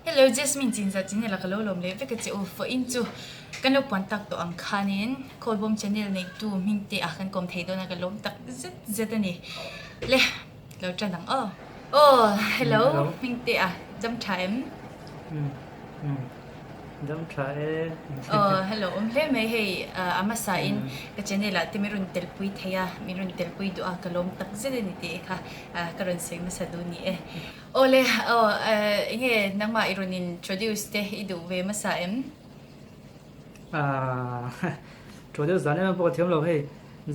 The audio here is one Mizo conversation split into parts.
Hello Jasmine Chinza channel a ka lo lawm leh vek a che u vawiin chu kan lo puan tak tawh ang khanin Khawlbawm channel neihtu hming te ah kan kawm thei dawn a ka lawm tak zet zet a ni le lo tan ang aw. Aw hello hming te ah dam tha em? Dam tha e. Aw hello awm hle mai hei a hmasa in ka channel ah te min rawn telpui thei a min rawn telpui duh a ka lawm tak zet a ni tih kha ka rawn sawi hmasa duh ni e. Awle aw enge nangmah i rawn introduce te i duh ve hmasa em? Ahh introduce dan em em pawh ka thiam lo hei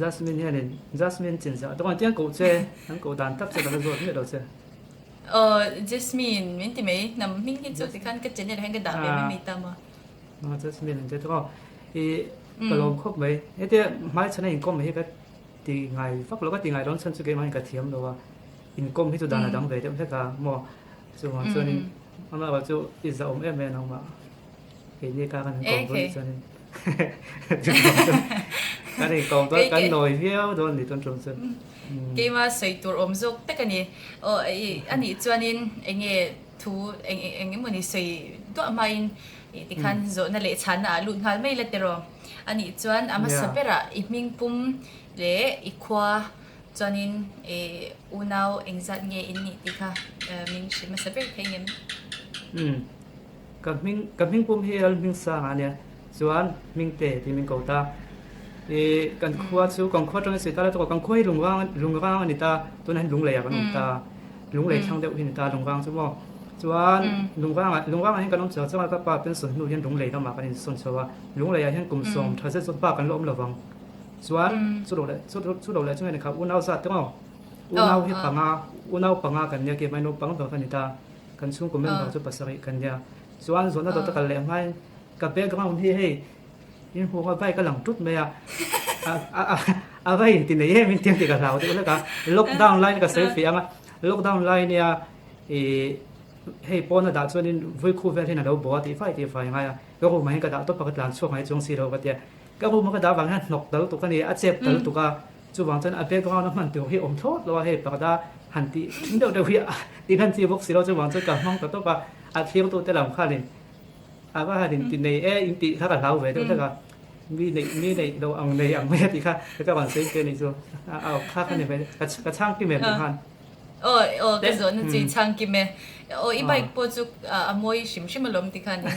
Jasmine hianin Jasmine chinzah te pawh an koh che an koh dan tak che ka la zawt miah lo che. Aw Jasmine min ti mai hnam hming hi chu tikhan ka channel ah hian ka dah ve mai mai ta maw. Aw Jasmine an ti tawk aw i ka lawm khawp mai hetia hmaichhana inkawm hi ka ti ngai vak lo ka ti ngai lo chhan chu keimah hian ka thiam lo a inkawm hi chu dan a dang ve deuh hlek a maw chuvang chuanin amah erawh chu i zahawm em em nangmah. Keini kha kan inkawm dawn chuanin kan inkawm dawn kan nawi viau dawn ni tun tum chu. Keima sawi tur awm zawk tak a ni. Aw a nih chuanin eng nge thu eng eng emawni sawi duah hmain tikhan zawhna leh chhanna ah lut nghal mai la tiraw. A nih chuan a hmasa berah i hming pum leh i khua chuanin unau engzat nge in nih tih kha min hrilh hmasa ber thei ngem? Ka hming ka hming pum hi Lal Hmingsanga a nia, chuan Hmingte tih min ko ta. I kan khua chu kan khua atangin sawi ta la tawk a, kan khua hi Lungrang Lungrang a ni ta, tunah hian Lunglei ah kan awm ta, Lunglei thlang deuh hi a ni ta Lungrang chu maw. Chuan Lungrang ah Lungrang ah hian kan awm chho chang a, ka pa pension hnu hian Lunglei lamah kan insawn chho a, Lunglei ah hian kum sawm tha zet zawt bak kan la awm lo vang. Chuan chu lo leh chu chu lo leh chu nge ni kha unau zat te maw, unau hi panga unau panga kan nia keimah hi naupang ber ka ni ta. Kan chhungkaw member chu pasarih kan nia. Chuan zawhna dawt a kal leh hmain ka background hi hei in hmuh a bike a lang tut mai a, a va inti nei em in tiang tih ka hlau deuh hlek a. Lockdown laiin ka sawi fiah ang a, lockdown lai nia ih hei pawna dah chuanin vui khu vel hian a lo bo a tih fai tih fai a ngai a, ka room ah hian ka dah tawp a ka tlan chhuak ngai chuang si lo ka tia. Ka room a ka dah vang hian hnawk ta lutuk a ni, a chep ta lutuk a. Chuvang chuan a background a hman tur hi awm thlawt lo a, hei parda han tih thin deuh deuh hi tih hlan chi bawk si lo, chuvang chuan ka hmang ta tawp a, a thlirtute lam khanin a va han inti nei e in tih kha ka hlau ve deuh hlek a, mi neih mi neih lo ang nei ang mai a tih kha ka rawn sawi che a nih chu, a kha kha ni mai ka chhang kim em tih khan. Aw aw ka zawhna chu i chhang kim e. Aw i bike pawh chu a mawi hrim hrim alawm tikhan eng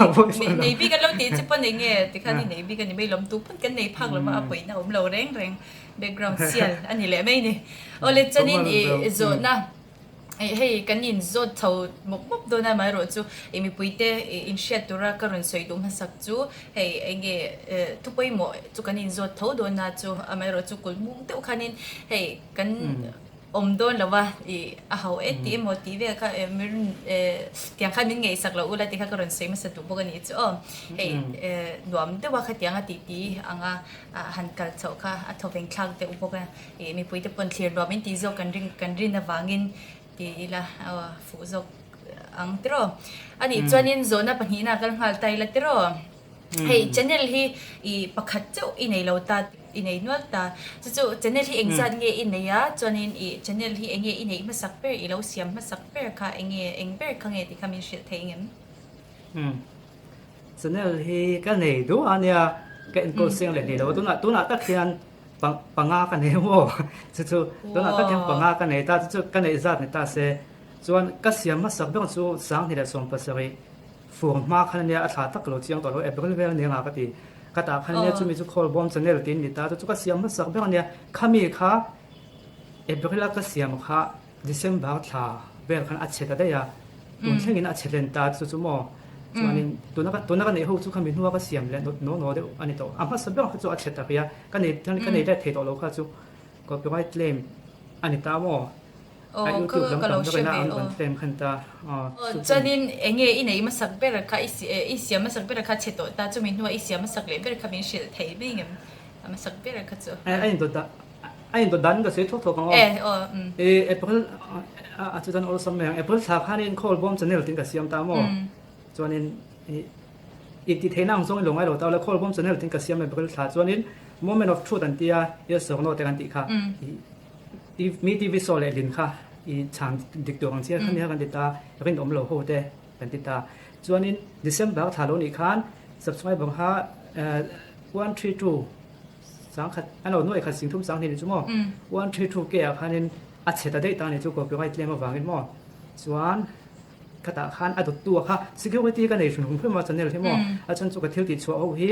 nge nei nei bik a lo tih che pawn eng nge tikhan i nei bik a ni mai lawm tu pawn kan nei phak lova a pawina awm lo reng reng background sial a ni leh mai ni. Aw le chuanin i zawhna hei kan in zawt chho mawp mawp dawn a amaherawhchu i mipuite inhriat tura ka rawn sawi duh hmasak chu hei eng nge thu pawimawh chu kan inzawt tho dawn a chu amaherawhchu kulhmung deuh khanin hei kan awm dawn lo a, ih a ho e tih emaw tih vel kha eh min rawn eh tiang khan min ngaihsak loh ula tih kha ka rawn sawi hmasa duh bawk a nih chu aw. Hei eh nuam deuh a khatiang a tih tih anga han kal chhoh kha a thawveng thlak deuh bawk a, ih mipui te pawn thlir nuam in tih zawk kan ring kan rin avangin ti ila aw fuh zawk ang tiraw. A nih chuanin zawhna pahnihna a kal nghal ta ila tiraw. Hei channel hi i pakhat chauh i nei lo ta i nei nual ta. Chu chu channel hi engzat nge i nei a, chuanin i channel hi enge i neih hmasak ber, i lo siam hmasak ber kha enge eng ber kha nge tih kha min hrilh thei ngem? Umm channel hi ka nei duh a nia, ka enkawl seng leh hlei lo a, tunah tunah tak hian panga ka nei maw chu chu tunah tak hian panga ka nei ta chu chu ka neih zat ni ta se chuan ka siam hmasak ber chu 2017 Fur hma khan ania a thla tak lo chiang tawh lo April vel ania nga ka ti. Ka tah khan ania chumi chu khawl bawm channel tiin ni ta chu chu ka siam hmasak ber ania khami kha April a ka siam kha December thla vel khan a chhe ta daih a tun thleng in a chhe hlen ta chu chu maw chuanin tuna ka tuna ka neih ho chu khami hnua ka siam leh naw naw deuh a ni tawh a hmasa ber kha chu a chhe ta ria ka nei ka nei let thei tawh lo kha chu copyright claim a ni ta maw. Aw ka ka lo hre ve aw. Aw chuanin eng nge i nei hmasak ber kha i i siam hmasak ber kha chhe tawh ta chumi hnua i siam hmasak leh ber kha min hrilh thei mai ngem a hmasak ber kha chu. A indawt dan a indawt dan ka sawi thawk thawk ang aw. E aw um. E April a chu chuan awlsam mai ang April thla khanin khawl bawm channel tin ka siam ta maw chuanin i i ti theihna ang zawng i lo ngai lo ta la khawl bawm channel tin ka siam April thla chuanin moment of truth an tia yes or no te kan tih kha I mi TV show leh lin kha i chhan dik tur ang chiah kha nia kan ti ta, rinawm lo ho te. kan ti ta. Chuanin December thla lo nih khan subscriber kha 132 sangkhat a lo nuai khat singthum sanghnih ni chu maw 132 K ah khanin a chhe ta daih ta a ni chu copyright claim avangin maw chuan khatah khan a dawttu a kha security ka nei hrim hrim a channel hi maw a chhan chu ka thil tih chhuah ho hi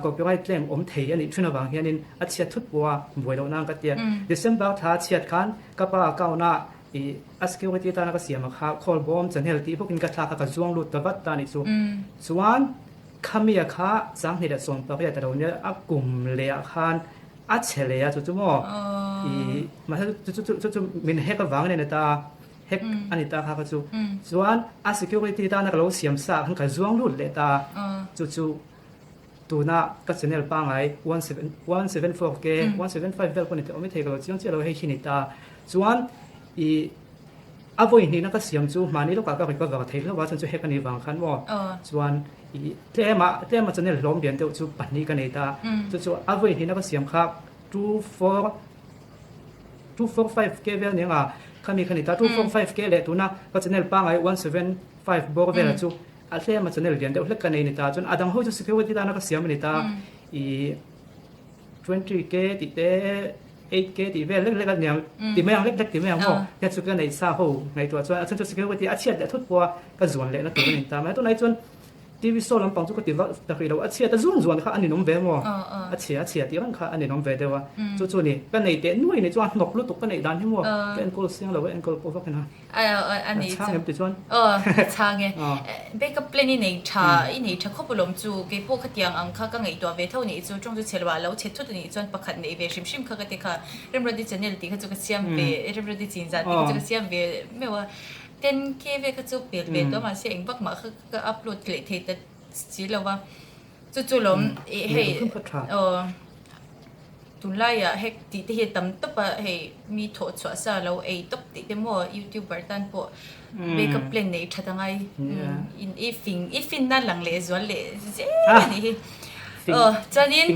copyright claim awm thei a nih thin avang hianin a chhiat thut pawh a buai loh nan ka tia December thla chhiat khan ka pa account ah ih a security atana ka siam a kha call bawm channel tih bawkin ka thlak a ka zuang lut ta vat ta a nih chu chuan Khamia kha 2018 a lo nia a kum leh ah khan a chhe leh a chu chu maw i mahse chu chu chu chu min hack avangin a ni ta a hack a ni ta kha kha chu chuan a security tana ka lo siam sa ah khan ka zuang lut leh ta a chu chu tuna ka channel pangai 174 k 175 vel pawh ni awm thei ka lo chiang chiah lo hei hi ni ta chuan i A vawi hnihna ka siam chu mahni lawkah ka recover thei hlauh a, chuan chu hack a nih vang khan maw chuan ih tlema tlema channel hlawm lian deuh chu pahnih ka nei ta chu chu a vawi hnihna ka siam kha 24 245 k vel nia nga khami kha ni ta 245 k leh tuna ka channel pangai 175 bawr vela chu a tlema channel lian deuh hlek ka nei ni ta chuan a dang ho chu security tana ka siam a ni ta ih 20 k tih te 8 k tih vel lek lek a niang ti mai ang lek lek ti mai ang maw tia chu ka neih sa ho ngaihtuah chuan a chhan chu security a chhiat leh thut pawh a ka zuan leh na tur a ni ta mai tunah hi chuan TV show lampang chu ka ti vak ta hrih lo a chhiat a zuan zuan kha a ninawm ve maw a chhia a chhia tih reng kha a ninawm ve deuh a chu chu ni ka nei teh nuai ni chuan hnawk lutuk ka neih dan hi maw ka enkawl siang lo ka enkawl pawh vak ina. A ni chang em ti chuan aw chang e backup plan i nei tha i nei tha khawp alawm chu kei pawh khatiang ang kha ka ngaihtuah ve tho nih chu tawng chu chhe lo ah lo chhe thut anih chuan pakhat nei ve hrim hrim kha ka ti kha Remruati channel tih kha chu ka siam ve Remruati chinzah tih kha chu ka siam ve meuh a 10k vel kha chu pel ve tawh mahse eng vak mah kha ka upload leh thei ta si lo va chu chu lawm hei aw. Tunlaiah hek tih te hi a tam tawp a, hei mi thawh chhuah sa lo ei tawp tih te maw youtuber tan pawh backup plan neih that a ngai in i fing i finna lang leh zual leh zel a nih hi. Aw chuanin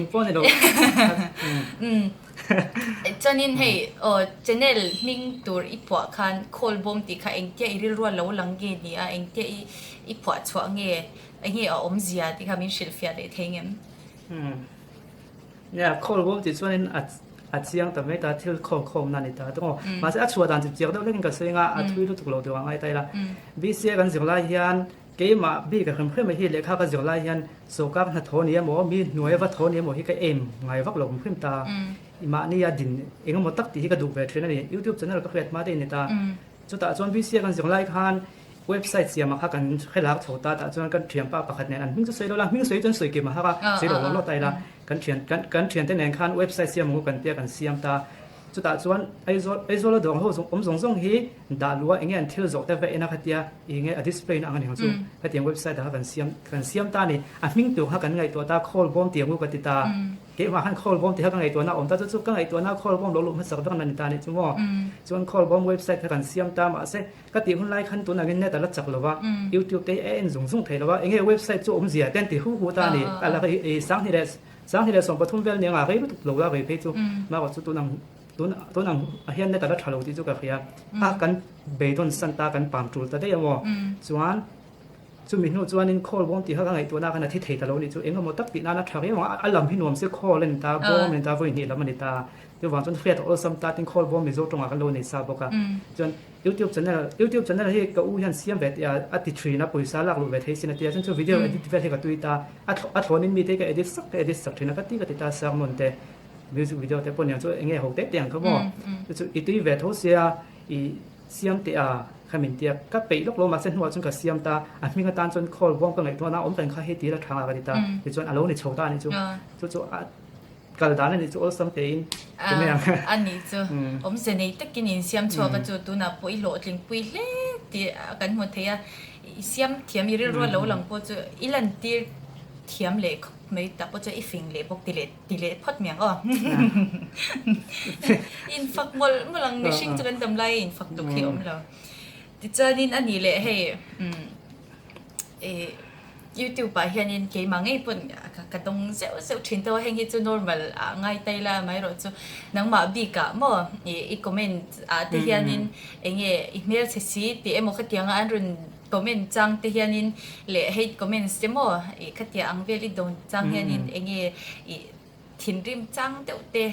chuanin hei aw channel hming tur i phuah khan khawl bawm tih kha engtia i rilru a lo lang nge ni a engtia i i phuah chhuah nge enge a awmzia tih kha min hrilhfiah leh thei ngem? Nia, khawl bawm tih chuanin a a chiang ta mai ta, thil khawl khawmna a ni ta tawng aw. Mahse a chhuah dan chip chiak deuh hlekin ka sawi anga a thui lutuk lo tur a ngai ta ila. BCA kan zir lai hian keimah bik a hrem hrem mai hi lehkha ka zir lai hian sawrkar hna thaw ni emaw mi hnuai va thaw ni emaw hi ka aim ngai vak lo hrim ta. Mahni a din eng emaw tak tih hi ka duh ve thin a ni. Youtube channel ka hriat hma te in ni ta. Chutah chuan BCA kan zir lai khan website siamah kha kan hre lar chho ta tah chuan kan thianpa pakhat nen an hming chu sawi lo la, hming sawi chuan sawi kim a har a, sawi lo lo lawt a ila kan thian kan kan thiante nen khan website siam ang u kan tia kan siam ta. Chutah chuan Aizawl Aizawl a dawng ho zawng awm zawng zawng hi dah luh a enge an thil zawh te va en a khatia enge a display na ang a ni ang chu hetiang website ah kha kan siam kan siam ta a ni. A hming tur kha kan ngaihtuah ta khawl bawm tih ang u ka ti ta. Keimah khan khawl bawm tih kha ka ngaihtuahna a awm ta chu chu ka ngaihtuahna khawl bawm lo luh hmasak vek na ni ta a nih chu maw. Chuan khawl bawm website kha kan siam ta mahse ka tih hun lai khan tunah hian net a la chak lo va, YouTube te hi a en zung zung thei lo va, enge website chu awmzia te an ti hu hu ta a ni. A la i 2013 vel nia rei lutuk lo la rei phei chu marawh chu tunang tun tunang ah hian net a la tha lo tih chu ka hria a kan beidawn san ta kan pam tul ta daih a maw chuan Chumi hnu chuanin khawl bawm tih kha ka ngaihtuahna khan a thi thei ta lo a nih chu. Eng emaw tak tih nana tha riau ang a, a lam hi nuam se khawl a ni ta, bawm a ni ta, vawi hnih lam a ni ta. Chuvang chuan hriat a awlsam ta tin khawl bawm Mizo tawngah kan lo nei sa bawk a. Chuan YouTube channel, YouTube channel hi ka u hian siam ve tih a, a ti thin a, pawisa lak luh ve thei sin a ti a, chuan chu video edit vel hi ka tui ta. A a thlawnin mite hi ka edit sak ka edit sak thin a, ka ti ka ti ta sermon te, music video te pawh niang chu eng nge ho teh teh ang kha maw. Chu chu i tui ve tho sia i Siam teh a, kha min tia. Ka peih lawk lo mahse hnuah chuan ka siam ta. A hming atan chuan khawl bawm ka ngaihtuahna a awm reng kha hei tih la tha nga ka ti ta. Tichuan a lo ni chho ta a nih chu. Chu chu a kal dan a nih chu awlsam tein ti mai ang. A nih chu. Awmze nei takin in siam chhuak a chu tunah pawh i hlawhtling pui hle tih kan hmu thei a. I siam thiam i rilru a lo lang pawh chu i lantir thiam leh khawp mai tak pawh chuan i fing leh bawk ti leh Ti leh phawt mai ang aw. Infak mawlh mawlh ang mihring chu kan dam lai a infak tuk hi awm lo. Tichuanin a nih leh hei YouTube ah hianin keimah ngei pawn ka dawng zeuh zeuh thin tawh a, heng hi chu normal ah ngai ta ila amaherawh chu nangmah bikah maw i comment ah te hianin eng nge i hmelchhe si tih emaw khatianga an rawn. comment chang te hianin leh hate comments te maw ih khatia ang vel i dawn chang hianin enge ih thinrim chang deuh te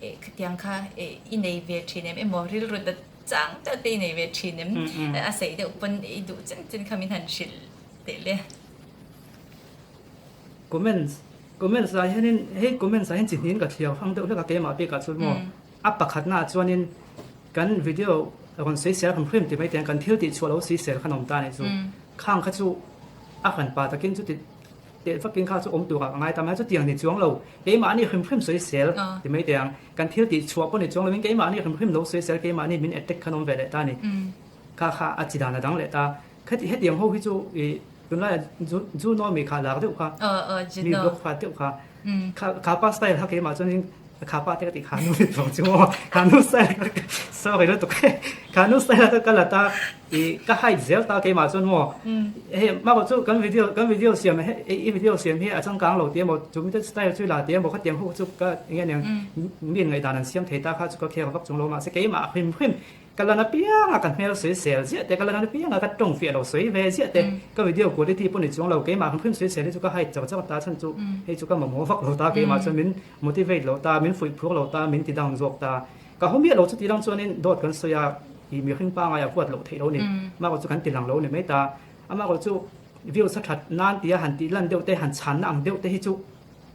ih khatiang kha ih i nei ve thin em emaw rilru dat chang deuh te i nei ve thin em a saih deuh pawn i duh chen chen kha min han hrilh teh le. Comments comments ah hianin hei comments ah hian chi hnin ka thliau hrang deuh hlek a keimah bikah chuan maw a pakhatnaah chuanin kan video rawn sawisel hrim hrim ti mai te hian kan thil tih chhuah lo sawisel khan a awm ta a nih chu khang kha chu a hran pa takin chuti teh vakin kha chu awm turah ka ngai ta mai a chutiang ni chuang lo keimahni hrim hrim sawisel ti mai te ang kan thil tih chhuah pawh ni chuang lovin keimahni hrim hrim lo sawisel keimahni min attack khan awm ve leh ta a ni kha kha a chi dan a dang leh ta. Khati hetiang ho hi chu i tunlaiah zu Juno mi kha lar deuh kha mi blog kha deuh kha kha kha pa style kha keimah chuanin kha pa te ka ti kha nu ni vang chu maw kha nu style kha sorry lutuk e kha nu style kha ka la ta i ka hide zel ta keimah chuan maw hei mah chu kan video kan video siam he i video siam hi a changkang lo ti emaw chumi te style chu la ti emaw khatiang ho chu ka enge aniang mi in ngaihdan an siam thei ta kha chu ka kher vak chung lo mahse keimah hrim hrim Ka lan apiang a ka hmel sawi sel ziah te, ka lan apiang a ka tawng fiah lo sawi ve ziah te, ka video quality pawh ni chuang lo, keimah hrim hrim sawi sel hi chu ka hide chak chak ta chhan chu hei chu ka mamawh vak lo ta, keimah chuan min motivate lo ta, min fuih phur lo ta, min ti down zawk ta. Ka haw miah lo chu ti lang chuanin dawt kan sawi a, ih mihring pangai a huat loh theih lo ni, amah chu kan ti lang lo ni mai ta, amah chu views a that nan tia han tih lan deuh te, han chhanna ang deuh te hi chu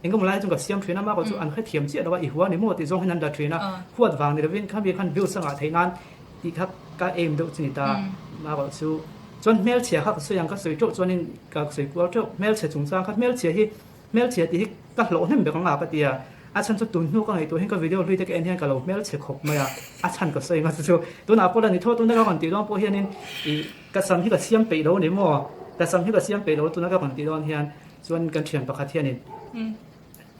Engemaw lai chu ka siam thin a, mah chu an hrethiam chiah lo a, i hua ni maw tih zawng hian an la thin a, huat vang ni lovin khami khan views a ngah theih nan tih kha ka aim deuh chu ni ta, mah chu chuan hmelchhia kha ka sawi ang ka sawi teuh chuanin ka sawi kual teuh, hmelchhe chungchang kha hmelchhia hi hmelchhia tih hi ka hlawh hnem ber anga ka ti a, a chhan chu tun hnu ka ngaihtuah hian ka video hlui te ka en hian ka lo hmelchhe khawp mai a, a chhan ka sawi anga chu chu tunah pawh la ni tho tuna ka rawn tih dawn pawh hianin ih ka sam hi ka siam peih lo ni maw, ka sam hi ka siam peih lo tuna ka rawn tih dawn hian. Chuan kan thian pakhat hianin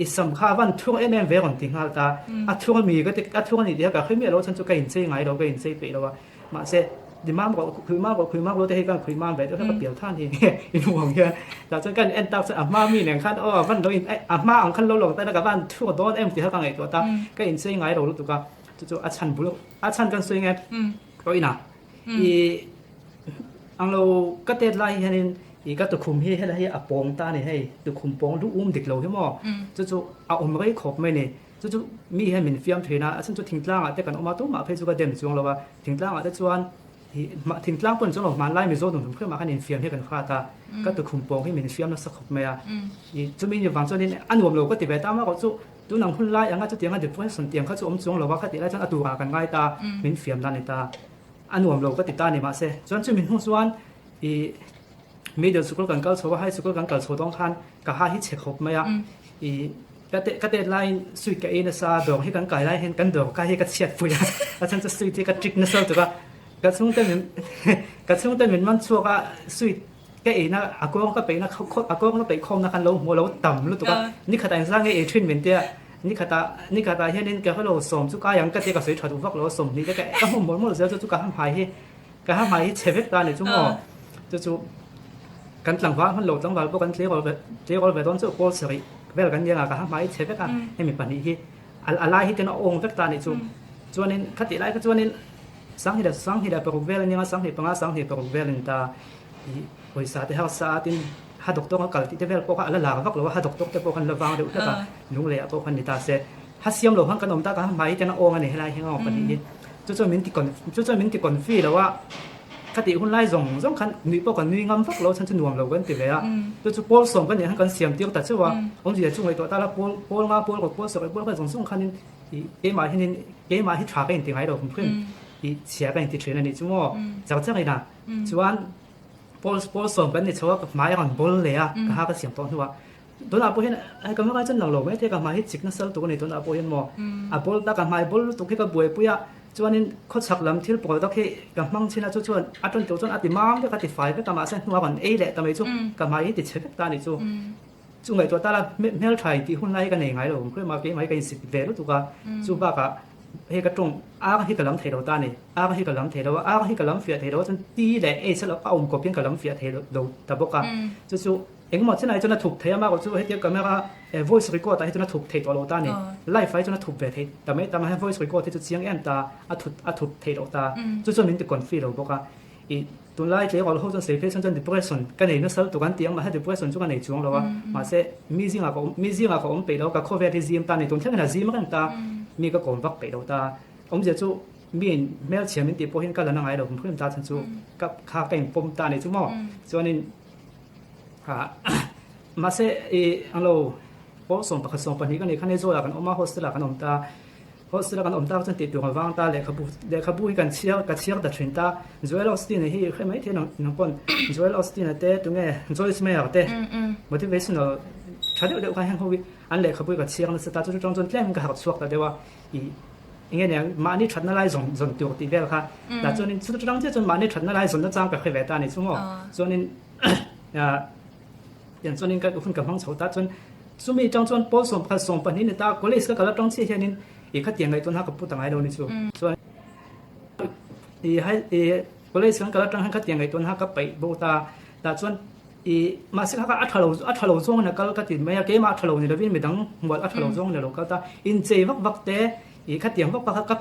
i sam kha a van thung em em ve rawn ti nghal ta. A thung a mi ka ti, a thung a nih tih kha ka hre miah lo chhan chu ka inchei ngai lo, ka inchei peih lo a. Mahse, di mam rawh, khui mam rawh, khui mam rawh te hei khan khui mam ve deuh kha ka pial than hi i hmu ang hian. Tah chuan ka en tak chuan a hma mi nen khan aw a van lo in a hma ang khan lo lawng ta ila ka van thung dawn em tih kha ka ngaihtuah ta. Ka inchei ngai lo lutuk a, chu chu a chhan bul a chhan kan sawi nge aw inah i Ang lo ka tet lai hianin i ka tukhum hi helai hi a pawng ta a ni hei, tukhum pawng lu um dik lo hi maw chu chu a awm rei khawp mai ni. Chu chu mi hian min fiam thin a, a chhan chu thingtlangah te kan awm a tumah phei chu ka dem chuang lo a, thingtlangah te chuan i thingtlang pawh ni chuang lo hmanlai Mizo dun hrim hrim ah khan infiam hi kan hrat a, ka tukhum pawng hi min fiam nasa khawp mai a. I chumi ni vang chuanin a nuam lo ka ti ve ta amaherawh chu tun ang hun lai anga chutianga depression tiang kha chu awm chuang lo a, khatih lai chuan a turah kan ngai ta, min fiam dan a ni ta. A nuam lo ka ti ta a ni mahse chuan chumi hnu chuan ih middle school kan kal chho a, high school kan kal chho dawn khan ka ha hi chhe khawp mai a, ih ka te ka tet laiin sweet ka ei nasa a, dawr hi kan kai lai hian kan dawr kai hi ka chhiat pui a, a chhan chu sweet hi ka trick nasa lutuk a, ka chhungte min ka chhungte min man chhuak a sweet ka eina a kawng ka peihna a kawng ka peih khawmna khan lo hmuh lo tam lutuk a, nikhatah engzah nge ei thin min tia. Nikhatah nikhatah hianin ka hre lo sawm chu kai ang ka tia ka sawi tha duh vak lo a sawmhnih te ka hmu mawlh mawlh zel chu chu ka hamhai hi ka hamhai hi chhe vek ta a ni chu maw chu chu kan tlangval hman lo tlangval pawh kan tleirawl ve tleirawl ve dawn chauh pawl sarih vel kan nia ka hamhai hi chhe vek a hemi pahnih hi a lai hi ten a awng vek ta a ni chu chuanin khatih lai kha chuanin sanghnih leh sanghnih leh paruk vel a nia sanghnih panga sanghnih paruk vel a ni ta ih pawisa te harsa a tin. Ha doctor a kal tih te vel pawh kha a la lar vak lo a, ha doctor te pawh khan la vang deuh hlek a, lunglei ah pawh khan ni ta se. Ha siam lo khan kan awm tak a, ha hmai ten a awng a ni helai hi ngawng pahnih hi. Chu chuan min ti con chu chuan min ti confi lo a, ka tih hun lai zawng zawng khan nuih pawh kan nui ngam vak lo chhan chu nuam lo kan ti ve a. Chu chu pawl sawm kan nih khan kan siam tir ta chauh a, awmzia chu ngaihtuah ta la pawl pawl nga pawl rawt pawl sarih pawl kha zawng zawng khanin ih keimah hianin keimah hi tha ka inti ngai lo hrim hrim ih chhia ka inti thin a nih chu maw char char ina chuan Pawl pawl sawm kan ni chho a, ka hmai a rawn bawl leh a, ka ha ka siam tawh hnuah tunah pawh hian hei ka hmangai chuan lang lo mai thei ka hmai hi chik nasa lutuk a ni tunah pawh hian maw a bawl ta ka hmai bawl lutuk hi ka buaipui a chuanin khawchhak lam thil product hi ka hmang chin a chu chuan a tan tur chuan a ti mam vek a ti fai vek a mahse hnuah a rawn ei leh ta mai chu ka hmai hi ti chhe vek ta a ni chu chu ngaihtuah ta la hmeltha in tih hun lai hi ka nei ngai lo khawi keimah hi ka insit ve lutuk a chu bakah Hei ka tawng ar hi ka lam thei lo ta a ni. Ar hi ka lam thei lo a, ar hi ka lam fiah thei lo a, chuan ti leh ei a awm kawp hian ka lam fiah thei lo ta bawk a. Chu chu engemaw chenah hi chuan a thup thei a, mahrawh chu hetia camera voice record ah hi chuan a thup thei tawh lo ta a ni. Live ah hi chuan a thup ve thei ta mai ta mahse voice record hi chu chiang em ta a thut a thup thei loh ta. Chu chuan min ti confi lo bawk a. Ih. Tunlai tleirawl ho chuan sawi phei chuan chuan depression ka nei nasa lutuk an ti ang, mahse depression chu ka nei chuang lo a, mahse mi zingah ka awm mi zingah ka awm peih lo, ka khawvel hi zim ta a ni, tun thlengin a zim reng ta, mi ka kawm vak peih lo ta, awmzia chu miin hmelchhia min tih pawh hian ka la na ngai lo hrim hrim ta chhan chu ka kha ka inpawm ta a ni chu maw, chuanin ah mahse ih ang lo pawh 11 12 ka nih khan Aizawl ah kan awm a, hostel ah kan awm ta. Hostel a kan awm tak chuan tih tur a vang ta, lehkhabu lehkhabu hi kan chhiar ka chhiar ta thin ta, Joel Osteen-a hi hre mai thei nang pawn Joel Osteen-a te tunge Joyce Meyer te motivational tha deuh deuh kha heng ho hi an lehkhabu hi ka chhiar nasa ta, chu chutang chuan tlem ka harh chhuak ta deuh a, ih enge nia mahni thatna lai zawn zawn tur tih vel kha tah chuanin chu chutang chiah chuan mahni thatna lai zawn nachang ka hre ve ta a ni chu maw chuanin ah Tiang chuanin ka hun ka hmang chho ta chuan chumi atang chuan pawl 11 12 ni ta college ka kal atang chiah hianin i khatiang ngaihtuahna ka pu ta ngai lo ni chu. Chuan i hai i college kan kal atang hian khatiang ngaihtuahna ka paih bo ta tah chuan i mahse kha kha a tha lo a tha lo zawngin a kal ka ti mai a keimah a tha lo ni lovin midang hmual a tha lo zawngin a lo kal ta inchei vak vak te i khatiang vak vak kha ka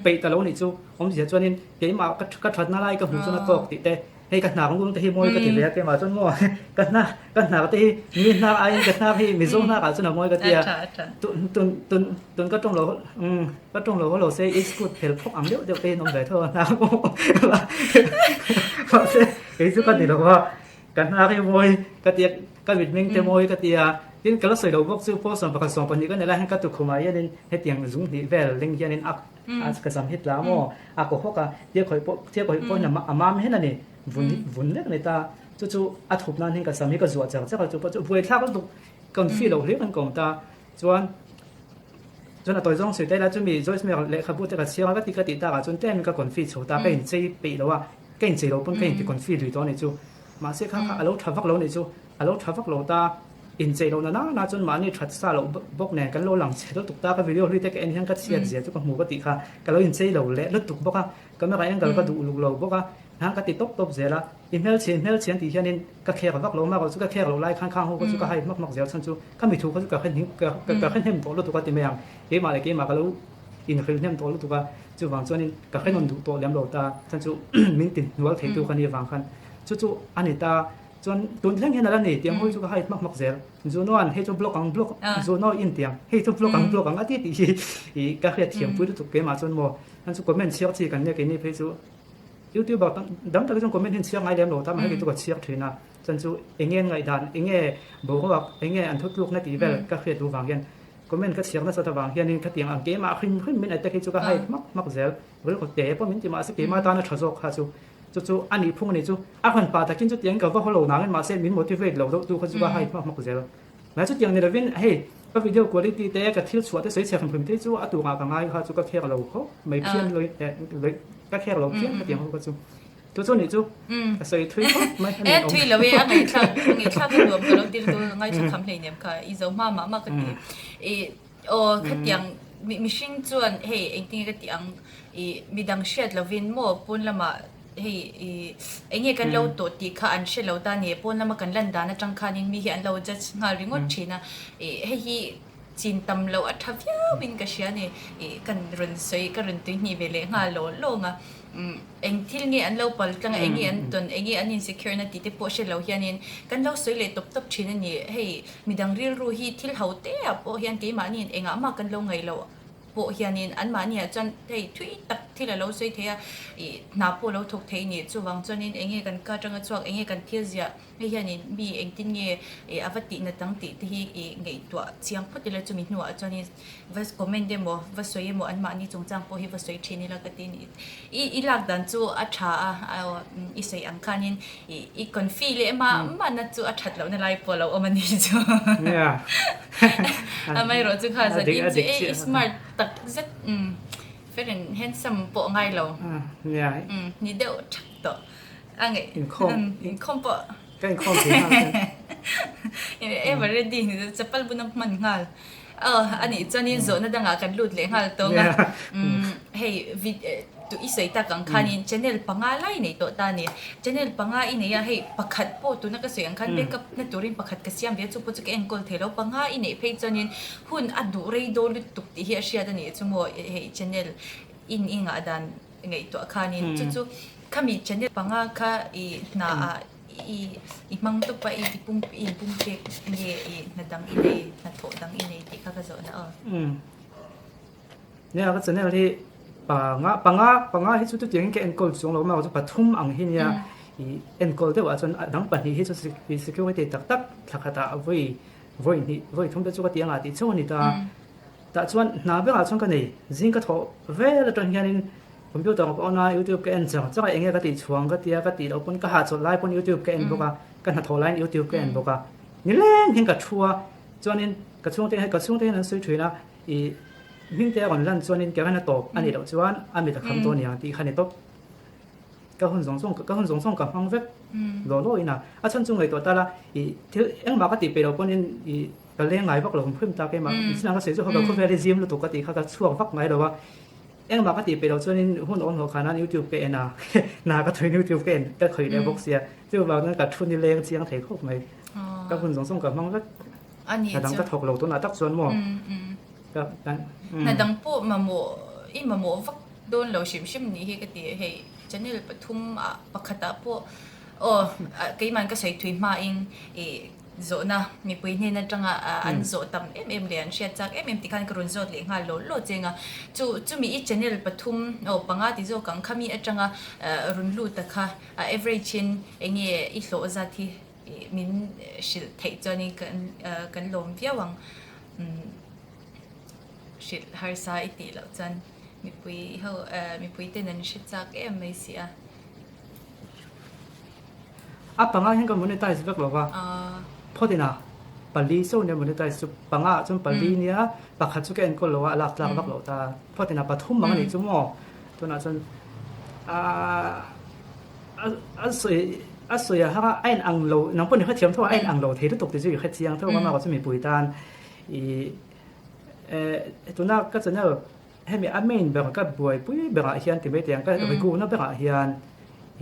peih ta lo ni chu awmzia chuanin keimah ka thatna lai ka hmuh chuan a tawk tih te Hei ka hnar ngun te hi mawi ka ti ve a keimah chuan maw ka hnar ka hnar te hi mi hnar aiin ka hnar hi Mizo hnar ah chuan a mawi ka ti a tun tun tun tun ka tawng lo umm ka tawng lo lo se iskut phel phawk ang deuh deuh te hi an awm ve tho a hnar mahse kei chu ka ni lo a ka hnar hi mawi ka ti a ka mitmeng te mawi ka ti a tin ka la sawi lo bawk chu pawl 11 12 ka ni lai hian ka tukhumah hianin hetiang zung hnih vel ling hianin a A ka sam hi tla maw? A kaw hawk a, tia khawih pawh tia khawih pawh hian a mam hen a ni, vun vun lek a ni ta. Chu chu a thup nan hian ka sam hi ka zuah chak chak a, chu pawh chu buaithlak lutuk kan feel loh hliam an ka awm ta. Chuan chuan a tawi zawng sawi ta ila chumi Joyce Meyer lehkhabu te ka chhiar a ka ti ka tih takah chuan tlem in ka confi chho ta, ka inchei peih lo a, ka inchei lo pawn ka inti confi lui tawh a nih chu. Mahse kha kha a lo tha vak lo a nih chu, a lo tha vak lo ta. Inchei lohna na na chuan mahni that sa loh bawk nen kan lo lang chhe lutuk ta, ka video hlui te ka en hian ka chhiat zia chu ka hmu ka tih kha, ka lo inchei lo leh lutuk bawk a, camera angle ka duh luk lo bawk a, hang ka ti tawp tawp zel a, i hmelchhe hmelchhe an tih hianin ka khek vak lo mah chu ka khek loh lai khan khang ho kha chu ka hai hmak hmak zel chhan chu ka mithu kha chu ka ka hre hnem tawh lutuk a ti mai ang, keimah leh keimah ka lo inhrilh hnem tawh lutuk a, chuvang chuanin ka hre nawn duh tawh lem lo ta, chhan chu min ti hnual theitu kha ni avang khan chu chu a ni ta. Chuan tun thleng hian a la ni tiang hawi chu ka hide hmak hmak zel. Zunoan hei chu block ang block Zuno in tiang hei chu block ang block ang a ti tih hi ih ka hriat thiam pui lutuk keimah chuan maw an chu comment chhiar chi kan nia keini phei chu youtuber tam dang tak hi chuan comment hi an chhiar ngai lem lo ta mahse kei chu ka chhiar thin a chuan chu enge an ngaihdan enge boruak enge an thutlukna tih vel ka hriat duh vang hian comment ka chhiar nasat avang hianin khatiang ang keimah hrim hrim min attack hi chu ka hide hmak hmak zel rilru te pawh min ti mahse keimah tana tha zawk kha chu Chu chu a nih phung a nih chu. A hran pah takin chutiangin ka va haw lo nangin mahse min motivate lo deuh tu kha chu ka hai hmak hmak zel. Mahse chutiang ni lovin hei ka video quality te ka thil chhuah te sawi chhe hrim hrim te chu a tukah ka ngai kha chu ka khek lo khawp mai phian loi ka khek lo phian khatiang ho kha chu. Chu chu nih chu ka sawi thui khawp mai a ni awm. E thui lo e a ngaihthlak a ngaihthlak a nuam ka lo tir tu ngaithla kham hleinem kha i zo hma mah mah ka ti. I Aw khatiang mihring chuan hei engtin nge ka tih ang ih midang hriat lovin maw pawn lamah hei ih eng nge kan lo tawh tih kha an hre lo ta ni pawn lama kan lan dan atang khanin mi hi an lo judge nghal ringawt thin a ih hei hi chin tam loh a tha viau in ka hria a ni ih kan rawn sawi ka rawn tui hnih ve leh nghal lawh lawng a. Eng thil nge an lo pal tlang a, eng nge an tawn, eng nge an insecure na tih te pawh hre lo hianin kan lo sawi leh tawp tawp thin a ni. Hei midang rilru hi thil ho te ah pawh hian keimahniin engah mah kan lo ngaih loh pawh hianin anmahniah chuan hei thui tak thil a lo sawi thei a, ih hna pawh a lo thawk thei a ni. Chuvang chuanin eng nge kan ka atanga chhuak, eng nge kan thil ziah Hei hianin mi engtin nge a va tih nat ang tih te hi i ngaihtuah chiang phawt ila chumi hnuah chuanin va comment emaw va sawi emaw anmahni chungchang pawh hi va sawi thin ila ka ti a ni. I i lak dan chu a tha a i sawi ang khanin i i confi leh mah mahna chu a that lohna lai pawh a lo awm a ni chu. Amaherawh chu kha zan in chu e i smart tak zet fair and handsome pawh ngai lo ni deuh thak tawh. A ngeih. Inkhawm. Inkhawm pawh. Ka inkhawm thei nghal chuan. Ever ready ni chu chapal bun a hman nghal. Aw a nih chuanin zawhna dangah kan lut leh nghal tawng a. Hei vid tu i sawi tak ang khanin channel panga lai nei tawh ta a ni. Channel panga i nei a hei pakhat pawh tuna ka sawi ang khan backup na turin pakhat ka siam ve a chu pawh chu ka enkawl thei lo. Panga i neih phei chuanin hun a duh rei dawn lutuk tih hi a hriat a nih chu maw hei channel in i ngah dan ngaihtuah khanin chu chu. Khami channel panga kha i hna ah i i hmang tawp a i ti pum i inpumpek nge i hna dang i nei hnathawh dang i nei tih kha ka zawhna aw. Nia ka channel hi panga panga panga hi chu chutiangin ka enkawl chuang lo a chu pathum ang hi nia i enkawl deuh ah chuan a dang pahnih hi chu security tak tak thla khatah vawi vawi hnih vawi thum te chu ka ti anga tih chauh a ni ta. Tah chuan hna berah chuan ka nei zing ka thawh vel atang hianin computer ka on a youtube ka en chang chang a enge ka tih chhuang ka tia ka tih loh pawn ka hahchawlh lai pawn youtube ka en bawk a ka hnathawh laiin youtube ka en bawk a nileng hian ka thu a chuanin ka chhungte ka chhungte hian an sawi thin a ih hmingte a rawn lan chuanin karen a tawp a nih loh chuan a mit a kham dawn aniang tih kha a ni tawp. Ka hun zawng zawng ka hun zawng zawng ka hmang vek law law in a a chhan chu ngaihtuah ta la ih thil engmah ka tih peih loh pawhin ih ka leng ngai vak lo hrim hrim ta keimah inchhunah ka sawi chu ka khawvel hi zim lutuk ka tih kha ka chhuak vak ngai lo a engmah ka tih peih loh chuanin hun awm hlawh khan youtube ka en a hna ka thuin youtube ka en ka khawih leh bawk sia chuvang chuan ka thu ni leng chiang thei khawp mai ka hun zawng zawng ka hmang vek hna dang ka thawk lo tunah tak chuan maw ka hna dang pawh mamawh i mamawh vak dawn lo hrim hrim nih hi ka ti hei channel pathum ah pakhat ah pawh aw keiman ka sawi thui hma in ih zawhna mipui hnen atanga an zawh tam em em leh an hriat chak em em tikhan ka rawn zawt leh nghal law law cheng a chu chumi i channel pathum aw panga ti zawk ang khami atanga rawn lut a kha a average in enge i hlawh zat hi min hrilh theih chuanin kan kan lawm viau ang hrilh harsa i tih loh chuan. Mipui ho mipui ten an hre chak em mai si a. A panga hian ka monetize vek lo va. Phawt ina pali so nia monetize chu panga ah chuan pali nia pakhat chu ka enkawl lo a a lak tlak vak lo ta. Phawt ina pathum ang a nih chu maw. Tunah chuan a a sawi a sawi a hang a a in ang lo nang pawh ni hrethiam tho a a in ang lo thei lutuk tih chu i hrechiang tho a chu mipui tan i tuna ka channel Hemi a main ber ka buaipui berah hian ti mai teh ang ka regu na berah hian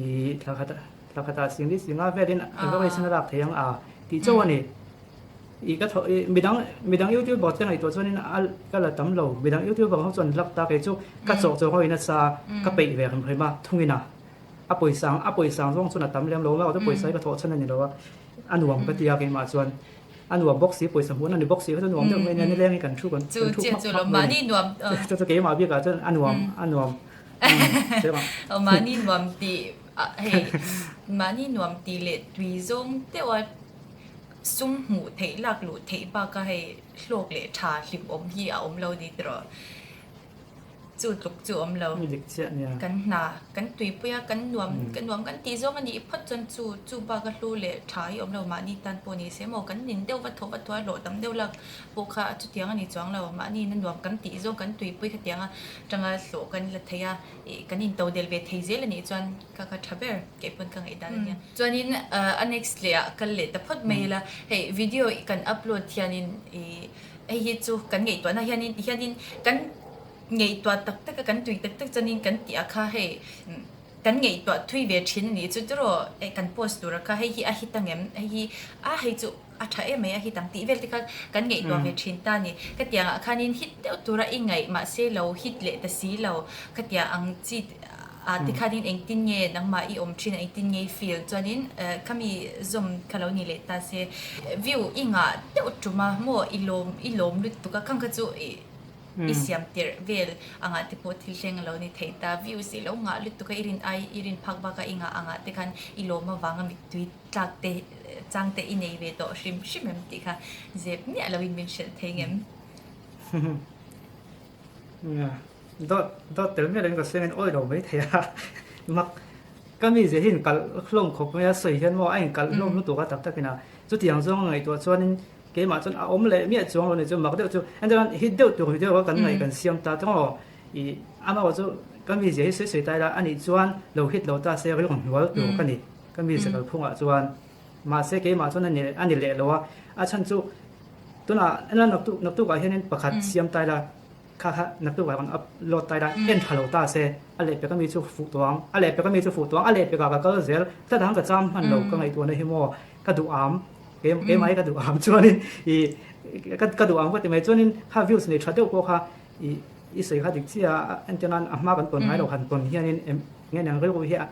i thla khat thla khatah singli singa velin average in a lak thei ang a tih chauh a ni. I ka thaw i midang midang youtuber te ngaihtuah chuanin a ka la tam lo midang youtuber ho chuan lak ta kei chu ka chawh chawh ho in nasa ka peih ve hrim hrim a thungin a a pawisa a pawisa ang zawng chuan a tam lem lo a pawisa hi ka thawh chhan a ni lo a a nuam ka ti a keimah chuan. A nuam bawk si, pawisa hmuhna ni bawk si kha chu nuam deuh mai nia, nileng hi kan thu kan thu hmak hmak mai ni. Chu chu keimah bikah chuan a nuam a nuam. Mahni nuam ti hei mahni nuam ti leh tui zawng deuha sum hmuh theih lak luh theih baka hei hlawk leh tha hlimawm hi a awm lo ni tiraw. Chu tluk chu awm lo. Dik chiah nia. Kan hna, kan tuipui a, kan nuam, kan nuam kan tih zawng a nih phawt chuan chu chu bak a hlu leh tha hi awm lo mahni tan pawh ni se maw kan nin deuh va thawh va thawh a hlawh tam deuh lak pawh kha chutiang a ni chuang lo. Mahni na nuam kan tih zawng kan tuipui khatiang a tanga hlawh kan la thei a, ih kan into del ve thei zel a nih chuan ka ka tha ber kei pawn ka ngaihdan a nia. Chuanin a next leh ah kal leh ta phawt mai ila hei video kan upload hianin ih Hei hi chu kan ngaihtuahna hianin ti hianin kan ngaihtuah tak tak a kan tui tak tak chuanin kan tih ah kha hei kan ngaihtuah thui ve thin a nih chu tiraw eh kan post tur ah kha hei hi a hit ang em hei hi a hei chu a tha em mai a hit ang tih vel te kha kan ngaihtuah ve thin ta a ni ka tiang ah khanin hit deuh tura i ngaih mahse lo hit leh ta si lo ka tia ang chi Ah tikhanin engtin nge nangmah i awm thin a engtin nge i feel chuanin khami zawm kha lo ni leh ta se view i ngah deuh tum a maw i lawm i lawm lutuk a khang kha chu i i siam tirh vel angah te pawh thil thleng a lo ni thei ta views i lo ngah lutuk a i rin ai i rin phak bak a i ngah angah te khan i lawm avanga mittui tlak te chang te i nei ve tawh hrim hrim em tih kha zep miah loin min hrilh thei ngem. Dawt dawt tel miah loin ka sawi angin awi lo mai thei a, mak ka mi zia hi inkalh hlawm khawp mai a sawi hian maw a inkalh hlawm lutuk a tak takin a chutiang zawng a ngaihtuah chuanin keimah chuan a awm leh miah chuang lo ni chu mak deuh chu entirnan hit deuh tur video kha kan ngaih kan siam ta tawng aw ih amaherawh chu ka mi zia hi sawi sawi ta ila anih chuan lo hit lo ta se rilru hnual tur ka ni ka mi zia kalphungah chuan mahse keimah chuan a ni leh lo a a chhan chu tunah entirnan naktuk naktukah hianin pakhat siam ta ila. Kha kha naktuk ah kan upload ta ila en tha lo ta se a lehpek ami chu fuh tawh ang a lehpek ami chu fuh tawh ang a lehpek ah ka kal zel tlat ang ka cham hman lo ka ngaihtuahna hi maw ka duh am keimah hi ka duh am chuanin ih ka ka duh am ka ti mai chuanin kha views nei tha deuh pawh kha ih i sawi kha dik chiah a entir nan a hma kan tawn ngai lo han tawn hianin eng nge niang rilru hi a.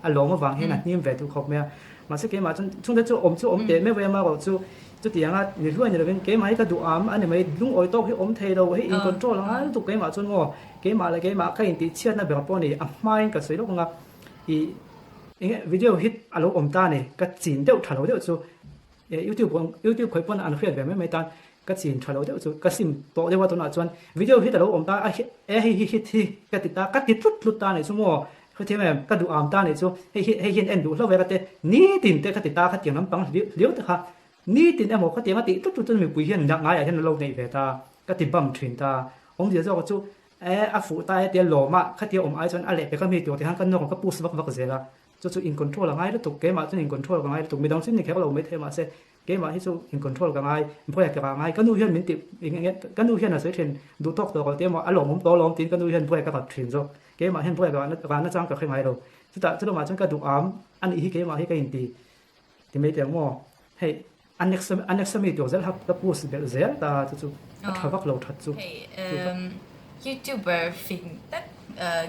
a lawm avang hian a hnim ve duh khawp mai a. Mahse keimah chuan chungte chu awm chu awm teh meuh em a erawh chu chutianga ni hluai ni lovin keimah hi ka duh am a ni mai lungawi tawk hi awm thei lo hei in control a ngai lutuk keimah chuan maw keimah leh keimah ka intih chhiatna ber pawh a ni a hmain ka sawi lawk ang a ih enge video hit a lo awm ta a ni ka chin deuh tha lo deuh chu youtube youtube khawih pawn an hriat ve mai mai tan ka chin tha lo deuh chu ka sim tawh deuh a tunah chuan video hit a lo awm ta a e hei hi hit hi ka ti ta ka ti tlut tlut ta a nih chu maw Hetiang em, ka duh am ta nih chu, hei hi hei hian en duh hlo ve ka te, nitin te ka ti ta khatiang lampang hliau hliau te kha, nitin emaw khatiang a tih tlut tlut chuan mipui hian ngaiah hian an lo neih ve ta, ka ti bam thin ta. Awmzia zawk chu e a fuh ta e tia lawm a, khatia awm ai chuan a lehpek a mi tur ti khan ka nawk ka push vak vak zel a, chu chu in control a ngai lutuk, keimah chuan in control ka ngai lutuk, midang chu ni kher lo maithei mahse Keimah hi chu in control ka ngai, buai ka ngai, ka nu hian min tih eng eng ka nu hian a sawi thin, duh tawk tawk lo te emaw a lawmawm tawh alawm tiin ka nu hian buai ka rap thin zawk, keimah hian buai ka rah nachang ka hre ngai lo, chutah chulawmah chuan ka duh am a nih hi keimah hi ka inti ti mai teh ang maw, hei a next a next ami tur zel kha ka post belh zel ta chu chu a tha vak lo that chu. Hei YouTuber fing tak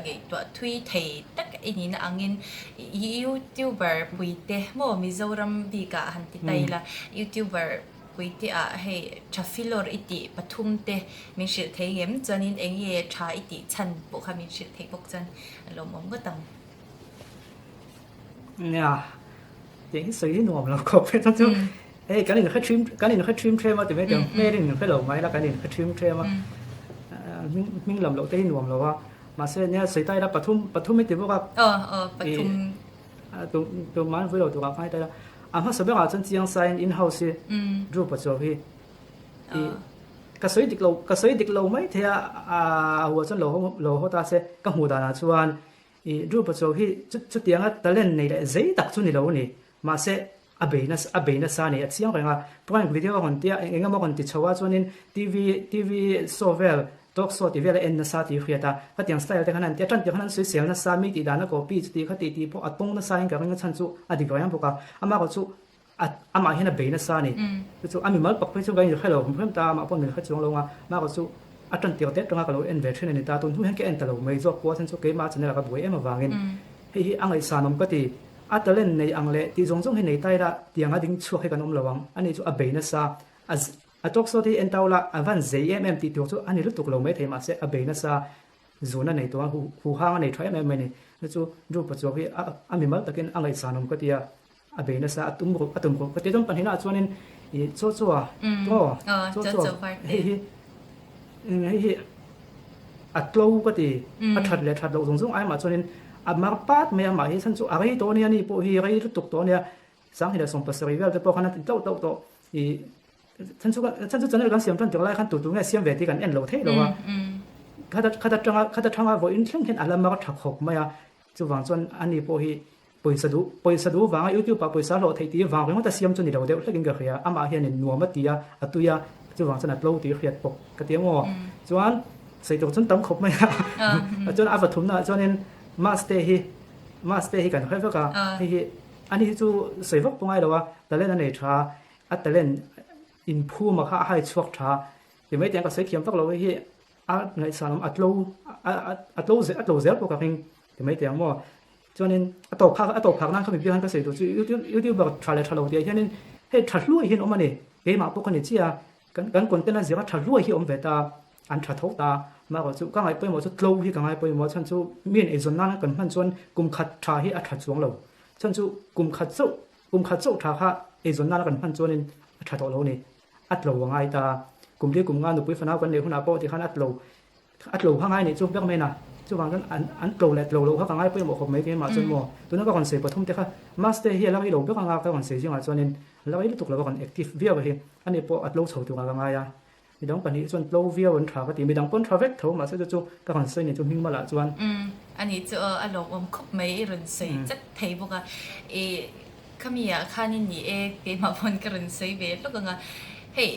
ngaihtuah thui thei tak i nihna angin YouTuber puite maw Mizoram bikah han ti ta ila YouTuber puite ah hei tha filawr i tih pathum te min hrilh thei ngem chuanin eng nge tha i tih chhan pawh kha min hrilh thei bawk chuan a lawmawm ngawt ang. Nia, tiang hi sawi hi nuam lo khawp e chu hei kan inhre ṭhim kan inhre ṭhim ṭhem a ti mai teh ang hmel in inhre lo mai la kan inhre ṭhim ṭhem a hming hming lam loh te hi nuam lo a mahse nia sawi ta ila pathum pathum i ti bawk a pathum tu tu man vui lo turah khan i ta ila a hmasa berah chuan chiang sain in house hi Drew Pachuau hi i ka sawi dik lo ka sawi dik lo mai thei a a huah chuan lo lo haw ta se ka hmuh danah chuan I Drew Pachuau hi chutianga talent nei leh zei tak chu ni lo a ni. Mahse, a bei nasa a bei nasa a ni. A chiang reng a, prank video a rawn tia, eng emaw a rawn ti chho a, chuanin TV TV show vel, talk show tih vel a en nasa tih hriat a. Khatiang style te khan an tia, tan tir khan an sawisel nasa, mi tih dan a copy chuti khati tih pawh a tawng nasa in ka ring a chhan chu a dik reng bawk a. Amah erawh chu a amah hian a bei nasa a ni. Chu chu a mimal pak phei chu ka inhre lo hrim ta, amah pawh min hre chuang lo ang a, amah erawh chu a tan tir tep tanga ka lo en ve thin a ni ta, tun hnu hian ka en ta lo mai zawk pawh a chhan chu keimah channel ah ka buai em avangin hei hi a ngaihsan awm ka ti, a talent nei ang leh tih zawng zawng hi nei ta ila tiang a ding chhuak hi kan awm lo ang, ani chu a bei nasa, a a talk show te hi en ta ula a van zei em em tih tur chu a ni lutuk lo maithei mahse a bei nasa, Zun a nei tawh a, huhang a nei tha em em mai a ni. Chu chu Drew Pachuau hi a mimal takin a ngaihsan awm ka ti a, a bei nasa, a tum ruh a tum ruh ka ti a. Chuan pahnihnaah chuanin ih chaw chaw a, aw chaw chaw hei hi hei hi a tlo ka ti, a that leh that loh zawng zawng ai mah chuanin a mar pat mai a, amah hi chhan chu a rei tawh a nia, ani pawh hi rei lutuk tawh a nia, Sanghnih leh 70 vel te pawh khan a ti tauh tauh tawh. Ih Chan chu chan chu channel kan siam tan tir lai khan tu tu nge siam ve tih kan en lo thei lo a. Khata khata tanga khata thanga vawiin thleng hian a la mar tha khawp mai a. Chuvang chuan ani pawh hi pawisa duh pawisa duh vanga youtube ah pawisa hlawh theih tih vang ringawt a siam chu ni lo deuh hlekin ka hria. Amah hianin nuam a ti a, a tui a, chuvang chuan a tlo tih hriat bawk ka ti ang aw. Chuan sawi tur chuan tam khawp mai a. Chuan a va thumna ah chuanin mask te hi mask te hi kan hre vek a. Hei hi ani hi chu sawi vak pawh ngai lo a, talent a nei tha a. A talent inphuma kha a hai chhuak tha. Ti mai tiang ka sawi thiam vak lo hei hi a ngaihsan awm a tlo a tlo a tlo zel pawh ka ring ti mai tiang maw. Chuanin a tawp phak a tawp phak nan kha mi biak hian ka sawi duh chu youtube youtuber tha leh tha lo tih ah hianin hei tha hluai hian awm a ni. Keimah pawh ka ni chiah a kan kan content a zira tha hluai hi awm ve ta an tha tho ta. Mahrawh chu ka ngaih pawimawh chu tlo hi ka ngai pawimawh a chhan chu mi in eizawn nan kan hman chuan kum khat tha hi a tha chuang lo. Chhan chu kum khat chauh Kum khat chauh tha kha eizawn nana kan hman chuanin a tha tawh lo a ni. A tlo a ngai ta. Kum li kum nga nupui fanau kan neih hunah pawh tikhan a tlo a tlo kha ngai nih chu ber mai na. Chuvang chuan an an tlo leh tlo loh kha ka ngai pawimawh khawp mai keimah chuan maw. Tuna ka rawn sawi pathum te kha Maste hi a la rei lo ber anga ka rawn sawi zingah chuanin a la rei lutuk lo a rawn active viau a hi. Ani pawh a tlo chho turah ka ngai a. Midang pahnih chuan tlo viau an tha ka ti. Midang pawn tha vek tho mahse chu chu ka rawn sawi ni chu hming malah chuan. Umm ani chu aw a lawmawm khawp mai i rawn sawi chat thei bawk a. I khami ah khanin ni e keimah pawn ka rawn sawi ve hlawk ang a. Hei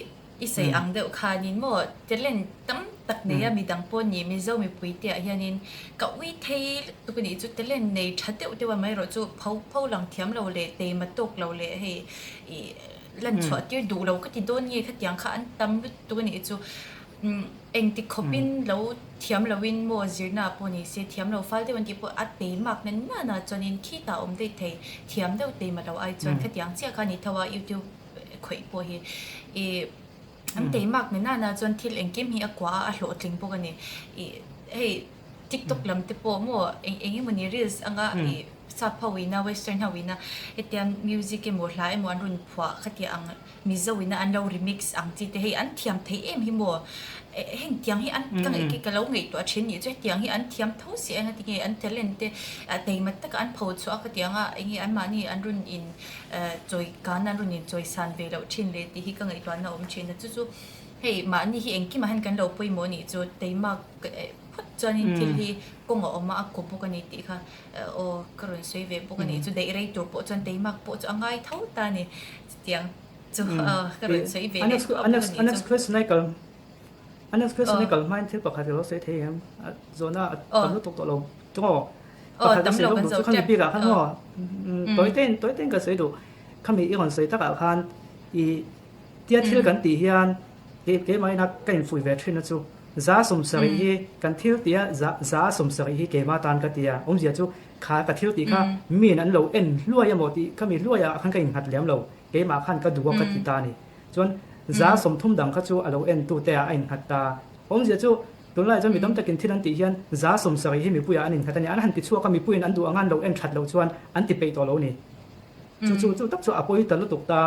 i sawi ang deuh khanin maw talent tam tak nei a midang pawh ni Mizo mipui te ah hianin ka ui thei lutuk a nih chu talent nei tha deuh deuh a mai erawh chu pho pho lang thiam lo leh teima tawk lo leh hei i Lan chhuah tir duh lo ka ti dawn nge khatiang kha an tam lutuk a nih chu. Engti khawpin lo thiam loin maw zirna pawh ni se thiam lo fal deuh an tih pawh a teimak na nana chuanin khitah awm daih thei thiam deuh teima lo ai chuan khatiang chiah kha a ni tho a youtube khawih pawh hi ih an teimak na nana chuan thil engkim hi a kuah a a hlawhtling bawk a ni ih hei tiktok lam te pawh maw eng eng emawni reels anga ih sap ho ina western ho ina hetiang music emaw hla emaw an rawn phuah khatiang ang. Mizo ina an lo remix ang chi te hei an thiam thei em hi maw? Heng tiang hi an ka ngaih ka lo ngaihtuah thin nih chu hetiang hi an thiam tho si a engati nge an talent te taima taka an pho chhuah a khatiang a enge anmahni an rawn in chawi kan an rawn in chawi san ve loh thin le tih hi ka ngaihtuahna a awm thin a chu chu hei mahni hi engkimah hian kan lo pawimawh nih chu taima phawt chuanin thil hi kawng a awm a a kaw bawk a ni tih kha aw ka rawn sawi ve bawk a nih chu daih rei tur pawh chuan taimak pawh chu a ngai tho ta a ni. Chutiang chu ka rawn sawi ve leh tawh a next next question ai kal a next question ai kal hmain thil pakhat ka lo sawi thei em zawhna a tam lutuk tawh lo chu maw pakhat ka sawi lawk duh chu khami bikah khan maw tawi tein tawi tein ka sawi duh khami i rawn sawi takah khan i tia thil kan tih hian keimah ina ka infuih ve thin na chu za sawmsarih hi kan thil tia za za sawmsarih hi keimah tan ka tia awmzia chu Kha ka thil tih kha miin an lo en hluai emaw tih kha mi hluaiah khan ka innghat lem lo, keimah khan ka duh a ka ti ta a ni. Chuan za 30 dang kha chu a lo en tute ah a innghat ta. Awmzia chu tunlaiah chuan mi tam takin thil an tih hian za 70 hi mipuiah an innghat a ni. An han ti chhuak a, mipuiin an duh anga an lo en that loh chuan an ti peih tawh lo a ni. Chu chu chu tak chu a pawi ta lutuk ta.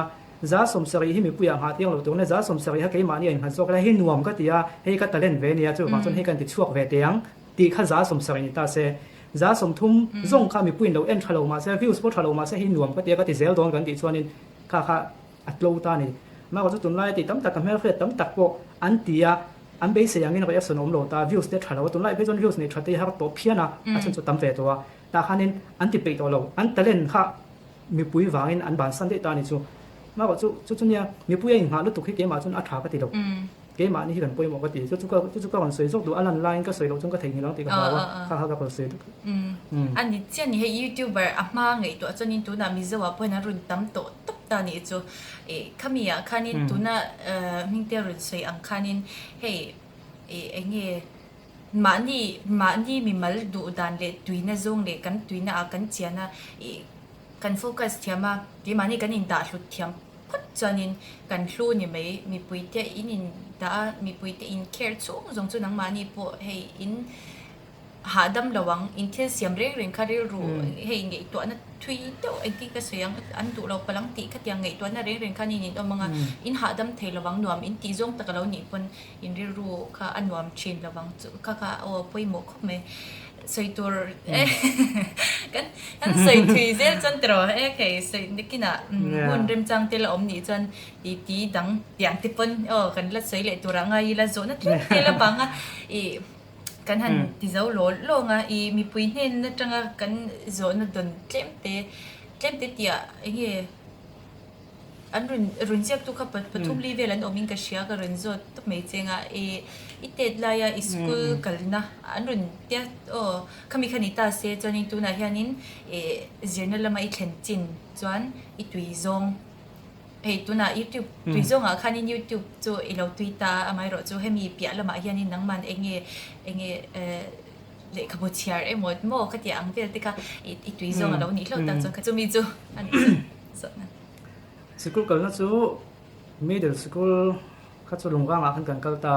Za 70 hi mipuiah nghah tiang lo tur nia, za 70 kha keimahni a innghat zawk la, hei nuam ka ti a, hei ka talent ve nia, chuvang chuan hei ka inti chhuak ve teh ang tih kha za 70 ni ta se. 30 zawng kha mipuiin lo en tha lo mahse, views pawh tha lo mahse hei nuam ka ti a, ka ti zel dawn kan tih chuanin kha kha a tlo ta a ni. Mahka chu tunlai a tih tam tak, ka hmelhriat tam tak pawh an ti a, an beisei angin reaction a awm lo ta, views te tha lo a, tunlai phei chuan views nei tha te hi har tawh phian a, a chhan chu tam ve tawh a, tah khanin an ti peih tawh lo, an talent kha mipui vangin an bansan daih ta a ni chu. Mahka chu chu chu nia, mipui a inghah lutuk hi keimah chuan a tha ka ti lo. Keimahni hi kan pawimawh ka ti. Chu chu ka chu chu ka rawn sawi zawk duh a lan laiin ka sawi loh chuan ka theihnghilh ang tih ka hlau a, kha kha ka rawn sawi duh. A ni chiah ni hei youtuber a hma ngaihtuah chuanin tunah Mizo ah pawhin an rawn tam tawh tawp ta nih chu. Ih khami ah khanin tuna hmingte rawn sawi ang khanin hei ih eng nge mahni mahni mimal duh dan leh tuina zawng leh kan tuina ah kan chian a ih Kan focus thiam a, keimahni kan indah hlut thiam phawt chuanin kan hlu ni mai, mipuite in indah a, mipuite in care chhung zawng chu nangmahni pawh hei in hahdam lo ang, in thil siam reng reng kha rilru hei ngaihtuahna thui deuh engtin ka sawi ang, an duh lo palh ang tih khatiang ngaihtuahna reng reng khan in inawm ang a, in hahdam thei lo ang, nuam in tih zawng tak a lo nih pawn in rilru kha a nuam thin lo ang chu kha kha aw pawimawh khawp mai. Sawi tur kan kan sawi thui zel chuan tiraw e kei sawi nakinah hun remchang te la awm nih chuan ti ti dang tiang te pawn aw kan la sawi leh turah ngai ila zawhna tlem te la bang a ih kan han ti zo law lawng a ih mipui hnen atanga kan zawhna dawn tlem te tlem te tih ah eng nge An rawn rawn ziak tu kha pathum li vel an awm in ka hria ka rawn zawt tawp mai cheng a i i tet laia i school kalna an rawn tia aw khami kha ni ta se chuanin tunah hianin ih zirna lama i thlen chin chuan i tui zawng hei tunah youtube tui zawngah khanin youtube chu i lo tui ta a amaherawh chu hemi piah lamah hianin nangman eng nge eng nge eh lehkhabu chhiar emaw maw khatiang ang vel te kha i tui zawng a lo nih hlauh tak chuan kha chumi chu a ni zawhna. Sikul kalna chu middle sikul kha chu Lungrangah khan kan kal ta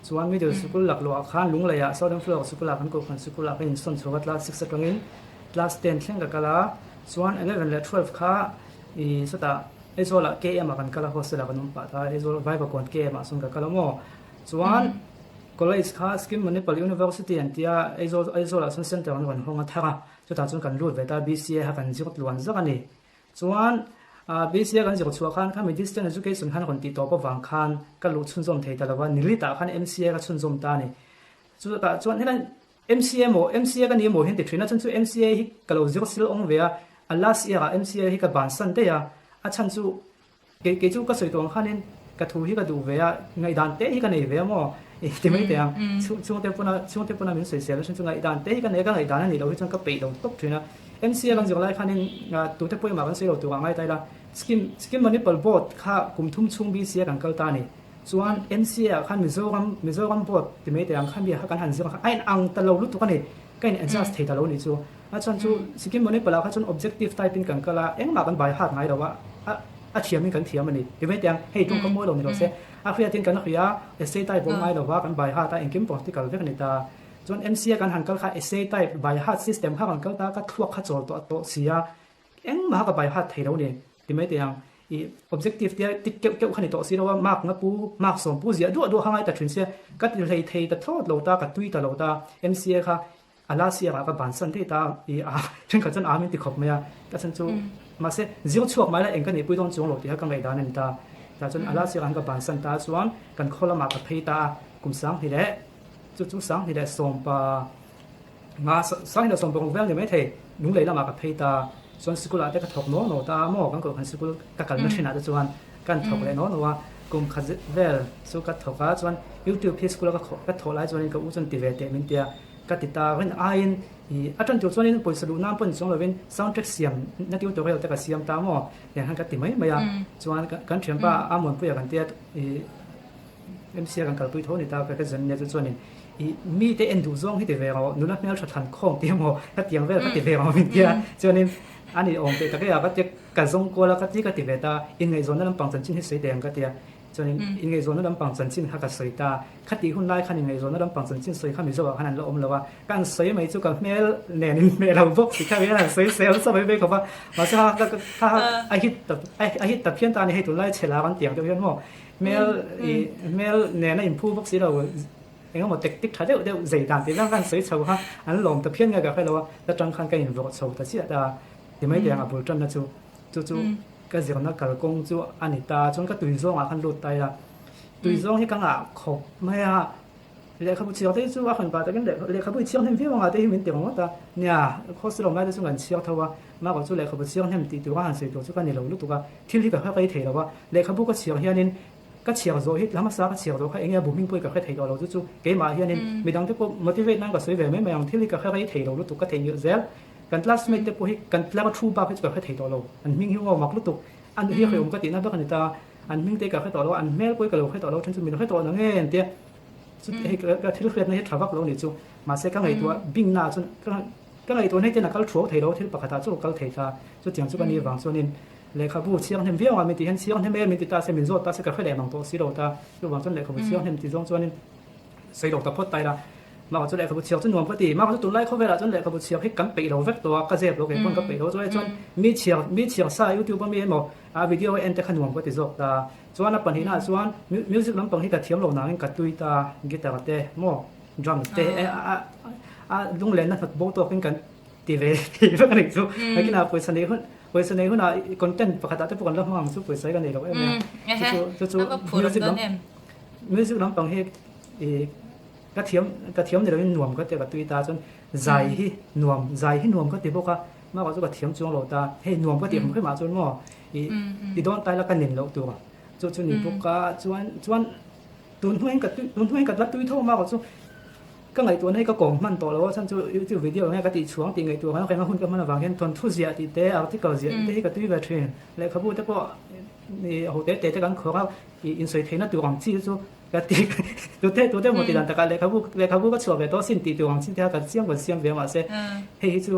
chuan middle sikul laklawhah khan Lungleiah Southern Flower sikulah kan Kohhran sikulah ka insawn chhuak a class six atangin class ten thleng ka kal a chuan eleven leh twelve kha ih sawtah Aizawlah KM ah kan kal a hostel ah kan awm pah ta Aizawl Vaivakawn KM ah sawn ka kal a maw chuan college kha Scheme Manipal University an tia Aizawl Aizawlah sawn center an rawn hawng a thar a chutah chuan kan lut ve ta BCA kha kan zir tluan zak a ni. Chuan BCA kan zir chhuah khan khami distance education khan rawn tih tawp avang khan ka luh chhunzawm thei ta lo va, nilitah khan MCA ka chhunzawm ta a ni. Chutah chuan helai MCA maw, MCA ka ni emaw hian ti thin a, chhan chu MCA hi ka lo zir sil awng ve a, a last year ah MCA hi ka bansan daih a, a chhan chu Kei kei chu ka sawi tawh ang khanin ka thu hi ka duh ve a, ngaihdan te hi ka nei ve a maw? I ti mai teh ang. Chhungte pawna chhungte pawna min sawisel a then chu ngaihdan te hi ka nei a, ka ngaihdan a nih loh hi chuan ka peih lo tawp thin a. MCA kan zir lai khanin tute pawimah kan sawi lo tur ah ngai ta ila, Scheme Scheme Manipal Board kha kum thum chhung BCA kan kal ta a ni. Chuan MCA ah khan Mizoram Mizoram board ti mai teh ang kha mi kha kan han zir ang kha a in ang ta lo lutuk a ni. Ka in adjust thei ta lo nih chu. A chuan chu Sikkim Manipal ah kha chuan objective type in kan kal a, engmah kan by heart ngai lo a, a a thiam in kan thiam a ni. Ti mai teh ang, hei tum kha mawi lo ni lo se. A hriat in kan hria a, essay type awm ngai lo va, kan by heart a, engkim practical vek a ni ta. Chuan MCA kan han kal kha essay type by heart system kha kan kal ta a, ka thluak kha chawl tawh tawh si a, Engmah ka bai hat thei lo ni, ti mai teh ang. I objective tia tik keuh keuh kha ni tawh si lo a, mark nga pu, mark sawm pu ziah duah duah kha ngai ta thin sia, ka ti hlei thei ta thlawt lo ta, ka tui ta lo ta, MCA kha a last year ah ka bansan daih ta, i a thenkhat chuan a min ti khawp mai a, ka chhan chu mahse zir chhuak mai la eng ka nihpui dawn chuang lo tih kha ka ngaihdan a ni ta, tah chuan a last year ah khan ka bansan ta chuan kan khaw lamah ka phei ta a, kum sanghnih leh chu chu sanghnih leh sawmpa Nga sang ina 16 vel ni mai thei, lunglei lamah ka phei ta, chuan sikul ah te ka thawk naw naw ta maw, kan kohhran sikul ka kalna thin ah te chuan kan thawk leh naw naw a, kum khat vel chu ka thawk a, chuan YouTube hi sikul a ka thawh lai chuanin ka u chuan ti ve teh min tia, ka ti ta rin aiin ih a tan tur chuanin pawisa luh nan pawh ni chuang lovin soundtrack siam na tutorial te ka siam ta maw, tiang khan ka ti mai mai a, chuan kan thianpa a Muanpuia kan tia ih. MCA kan kalpui tho a ni ta, ka zan nia chu chuanin i mite en duh zawng hi ti ve rawh, nula hmeltha thlan khawm tih emaw ka tiang vel ka ti ve rawh min tia, chuanin a ni awm teh tak e a ka tia ka zawng kual a ka ti ka ti ve ta, inngaihzawnna lampang chanchin hi sawi teh ang ka tia, chuanin inngaihzawnna lampang chanchin kha ka sawi ta, khatih hun lai khan inngaihzawnna lampang chanchin sawi kha Mizo ah khan an la awm lo a, ka an sawi mai chu ka hmel nen in hmeh lo bawk ti kha hian an sawi sel sa mai mai khawp a, mahse kha kha kha a hit ta a hit ta phian ta a ni hei tunlai chhe lar an ti ang deuh hian maw. Hmel i hmel nena inphu bawk si lo engemaw tactic tha deuh deuh zei dan tih vang khan sawi chho kha an lawm ta phian nge ka hre lo a, ta tang khan ka invawrh chho ta chiah ta ti mai teh ang a bul tanna chu chu chu ka zirna kalkawng chu a ni ta chuan ka tui zawngah khan lut ta ila tui zawng hi ka ngah khawp mai a. Lehkhabu chhiar te hi chu a han pah takin lehkhabu i chhiar hnem viau anga te hi min ti ringawt a. Nia, khawsilo lai te chu kan chhiar tho a, mahrawh chu lehkhabu chhiar hnem tih tura han sawi tur chu ka ni lo lutuk a, thil hi ka hre rei thei lo a. Lehkhabu ka chhiar hianin ka chhiar zawh hi hmasa ka chhiar zawh kha enge a bu hming pawh hi ka hre thei tawh lo chu chu keimah hianin midang te pawh motivate nan ka sawi ve mai mai ang, thil hi ka hre rei thei lo lutuk ka theihnghilh zel. Kan classmate te pawh hi kan tlar thu bak hi chu ka hre thei tawh lo, an hming hi ngaw mak lutuk, an hi hrehawm ka tihna vek a ni ta, an hming te hi ka hre tawh lo a, an hmel pawh hi ka lo hre tawh lo, then chu min hre tawh na nge an tia. Chuti hei ka thil hriatna hi tha vak lo nih chu. Mahse ka ngaihtuah bingna ah chuan ka ka ngaihtuah hei ten a kal thuau thei lo thil pakhat ah chu ka kal thei ta. Chutiang chu ka nih vang chuanin lehkhabu chhiang hnem viau ang a min tih hian chhiang hnem e min ti ta se min zawt ta se ka hre leh mang tawh si lo ta. Chuvang chuan lehkhabu chhiang hnem tih zawng chuanin sawi lo ta phawt ta ila. Mahse chu lehkhabu chhiar chu nuam ka ti. Mahse chu tunlai khawvelah chuan lehkhabu chhiar hi kan peih lo vek tawh a, ka zep lo kei pawn ka peih lo. Chuan chuan mi chhiar mi chhiar sa youtube a mi emaw a video a en te kha nuam ka ti zawk ta. Chuan a pahnihnaah chuan music lampang hi ka thiam lo nangin ka tui ta, guitar te maw drums te a lunglenna hnawt bo tawkin kan ti ve thei vek a nih chu. Nakinah pawisa nei hun pawisa nei hunah content pakhatah te pawh kan la hmang ang chu pawisa hi ka nei lo em em a. Chu chu chu music lam music lampang hi i ka thiam ka thiam ni loin nuam ka ti a ka tui ta chuan zai hi nuam zai hi nuam ka ti bawk a mahah chu ka thiam chuang lo ta hei nuam ka tih hrim hrimah chuan maw I i dawn tai la ka nin loh tur chu chu ni bawk a chuan chuan tun hnuaiin ka tui tun hnuaiin ka la tui tho a mahrawh chu ka ngaihtuahna hi ka kawm hman tawh lo a chhan chu youtube video nge ka tih chhuang tih ngaihtuah reng reng a hun ka hman avang hian thawnthu ziah tih te article ziah tih te hi ka tui ve thin lehkhabu te pawh i ho te te te kan khawr a i insawi theihna tur ang chi te chu ka ti tute tute emaw tih dan takah lehkhabu lehkhabu ka chhuah ve tawh sin tih tur ang chi te kha kan chiang kan siam ve a mahse hei hi chu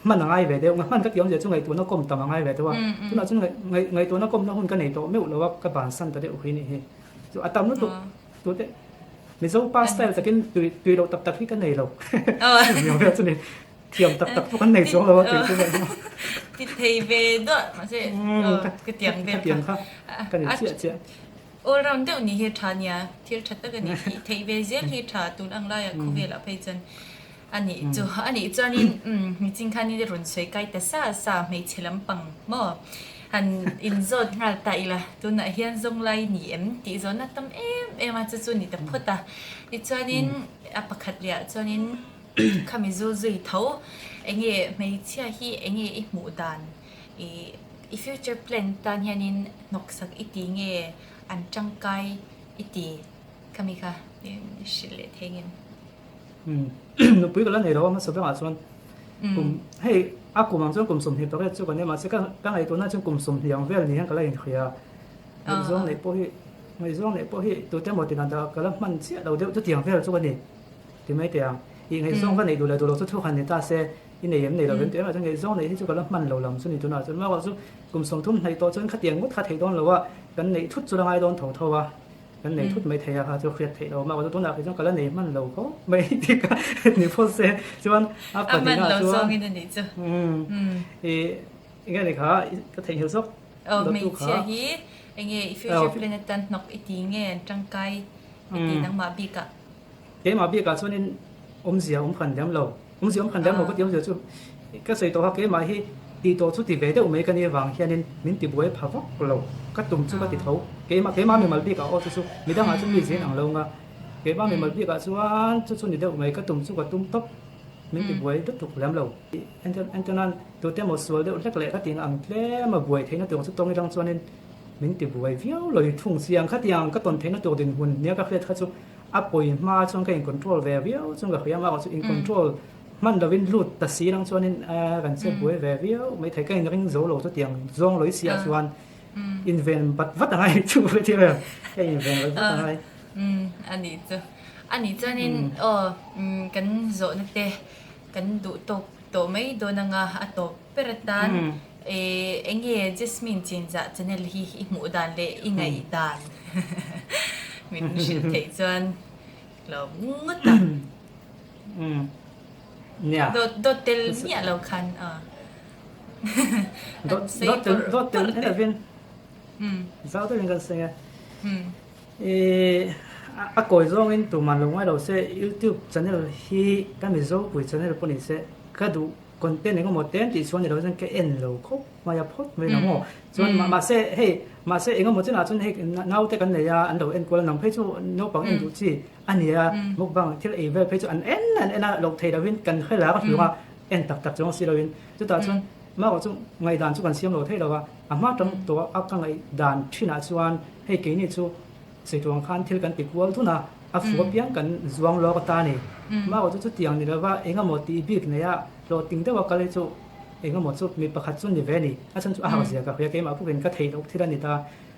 Hman a ngai ve deuh, hman ka ti awmzia chu ngaihtuahna kawm tam a ngai ve deuh a, tunah chuan ngaihtuahna kawmna hun ka nei tawh meuh lo a, ka bansan ta deuh hi nih hi. Chu a tam lutuk tute Mizo pa style takin tui tui loh tak tak hi ka nei lo. Mizo vel chu ni thiam tak tak pawh kan nei chuang lo a tui chu ngaihtuah. Ti thei ve duah mahse ka tiang vel kha. Ka ni chiah chiah. All round deuh ni hi a tha nia, thil tha tak a ni. Tih theih ve zel hi tha tun ang laiah khawvelah phei chuan A nih chu, a nih chuanin umm miching khanin i rawn sawi kai ta sa sa hmeichhe lampang maw? Han inzawt nghal ta ila, tunah hian zawng lai ni em tih zawn a tam em em a, chu chu ni ta phawt a. Tichuanin a pakhat leh ah chuanin khami zu zui tho enge hmeichhia hi enge i hmuh dan i i future plan tan hianin hnawksak i ti nge an tangkai i ti khami kha hrilh leh thei ngem? Nupui ka la nei lo a hmasa berah chuan kum hei a kum ang chuan kum 28 chu ka nia mahse ka ka ngaihtuahna chuan kum 20 ang vel ni hian ka la inhria a ngaihzawng neih pawh hi. Ngaihzawng neih pawh hi tute emaw ti dan takah ka la hman chiah lo deuh chutiang vel chu ka ni ti mai teh ang. Ih ngaihzawng ka neih duh leh duh lo chu thu han ni ta se, i nei em nei lo em tih emah chuan ngaihzawng neih hi chu ka la hman lo lam chu ni tunah chuan mah chu kum 30 hnaih tawh chuan khatiang ngawt kha theih dawn lo a, kan neih thut chu la ngai dawn tho tho a, kan nei thut mai thei a kha chu hriat theih lo mah chu tunah khi chuan ka la nei hman lo khawp mai tih kha ni phawt se chuan a pahnihna chuan ih enge ni kha ka theihnghilh zawk. Aw hmeichhia hi enge i future plan atan hnawk i ti nge an tangkai i ti nangmah bikah? Keimah bikah chuanin awmzia awm khan lem lo. Awmzia awm khan lem lo ka ti awmzia chu ka sawi tawh kha keimah hi tih tawh chu ti ve deuh mai ka nih avang hianin min ti buai pha vak lo. Ka tum chu ka ti tho. Keimah keimah mimal bikah aw chu chu midangah chuan mi zin ang lo nga. Keimah mimal bikah chuan chu chu ni deuh mai ka tum chu ka tum tawp. Min ti buai lutuk lem lo. Entirnan tute emaw sual deuh hlek leh ka tih ang tlem a buai theihna tur chu tawng ilang chuanin min ti buai viau lo i thung chiang khatiang ka tawn theihna tur dinhmun nia ka hriat kha chu a pawi hma chuan ka in control ve viau chuan ka hria amaherawhchu in control hman lovin lut ta si lang chuanin kan che buai ve viau mai thei ka in ring zo lo chutiang zawng lawih siah chuan inven bat vat a ngai chu ka inven bat vat a ngai. A nih chu. A nih chuanin aw kan zawhna te kan duh tawk tawh mai dawn anga a tawp ber atan eng nge Jasmine Chinzah channel hi i hmuh dan leh i ngaih dan min hrilh theih chuan lo ngawt a. Dawt dawt tel miah lo khan a. Dawt tel dawt tel lovin zau deuhin kan sawi a. Ih a kawi zawngin tuman lo ngai lo se youtube channel hi ka mizo pui channel pawh ni se ka duh content engemaw te an tih chuan ni lo chuan ka en lo khawp mai a phawt mai lo maw chuan mahse hei mahse engemaw chinah chuan hei naute kan nei a an lo enkual a nang phei chu naupang en duh chi a ni a mukbang thil ei vel phei chu an en an en a loh theih lovin kan hre lar a hlung a en tak tak chuang si lovin chutah chuan Mah chu ngaihdan chu kan siam lo thei lo a, a hma tam tawh a ka ngaihdan thinah chuan hei keini chu saituang khan thil kan ti kual dun a, a fu apiang kan zuang lawk ata a ni. Mah chu chutiang ni lova engemaw tih bik nei a hlawhtling deuh a kal hi chu engemaw chu mi pakhat chu ni ve a ni. A chhan chu a harh zia ka hria keimah bawkin ka theih loh thil a ni ta.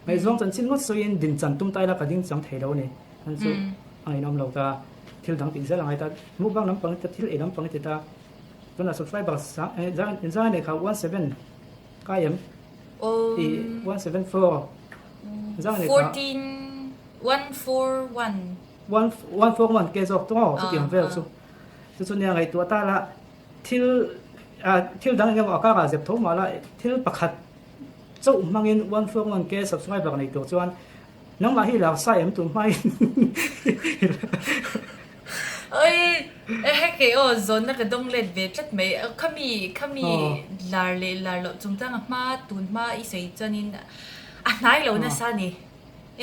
Ngaihzawng chanchin ngawt sawiin din chan tum ta ila ka ding chang thei lo a ni. Chhan chu a ngaihnawm lo ta, thil dang tih zel a ngai ta. Mukbang lampang hi ta thil ei lampang hi ti ta. Tunah subscriber zai nei kha 17 kai em? I 174 zai nei kha. 14 141. 141 ke zawk tawng aw chutiang vel chu. Chu chu nia ngaihtuah ta la thil thil dang engemaw a karah zep tho mah la thil pakhat chauh hmangin 141 ke subscriber nei tur chuan nangmah hi lar sa em tun hmain. Oi hekei aw zawnna ka dawng let ve tlat mai khami khami lar leh lar loh chungchang a hma tun hma i sawi chuanin a hnai lo nasa a ni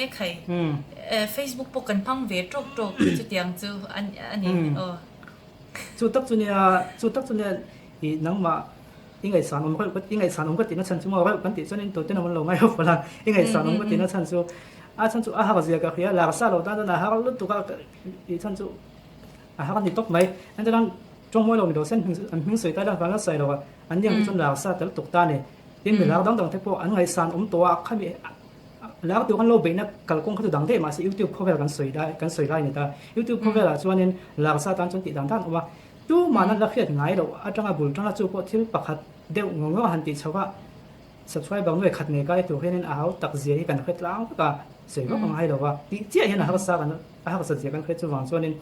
e khai Facebook pawh kan hmang ve tawk tawk chutiang chu a ni aw. Chu tak chu nia chu tak chu nia i nangmah i ngaihsan awm reuh i ngaihsan awm ka tihna chhan chu maw reuh kan tih chuanin tute nawn lo ngai ho fawlh a i ngaihsan awm ka tihna chhan chu a chhan chu a har zia ka hria lar sa lo tan chuan a har lutuk a tih chhan chu a har a ni tawp mai engtin an tawngmawi lo ni lo se an hming sawi ta ila van la sawi lo a an ni ang te chuan lar sa tel tuk ta a ni tin mi lar dang dang te pawh an ngaihsan awm tawh a khami lar tur an lo beihna kalkawng kha chu dang daih mahse youtube khawvel kan sawi lai kan sawi lai a ni ta youtube khawvelah chuanin lar sa tan chuan tih dan dan a awm a. Tumah nan la hriat ngai loh atanga bul tanga chu pawh thil pakhat deuh ngaw ngaw a han tih chho a, subscriber nuai khat nei kai tur hianin a hau tak zia hi kan hre tlang vek a, sawi vak a ngai lo a, tih chiah hian a harsa kan a harsa zia kan hre chuvang chuanin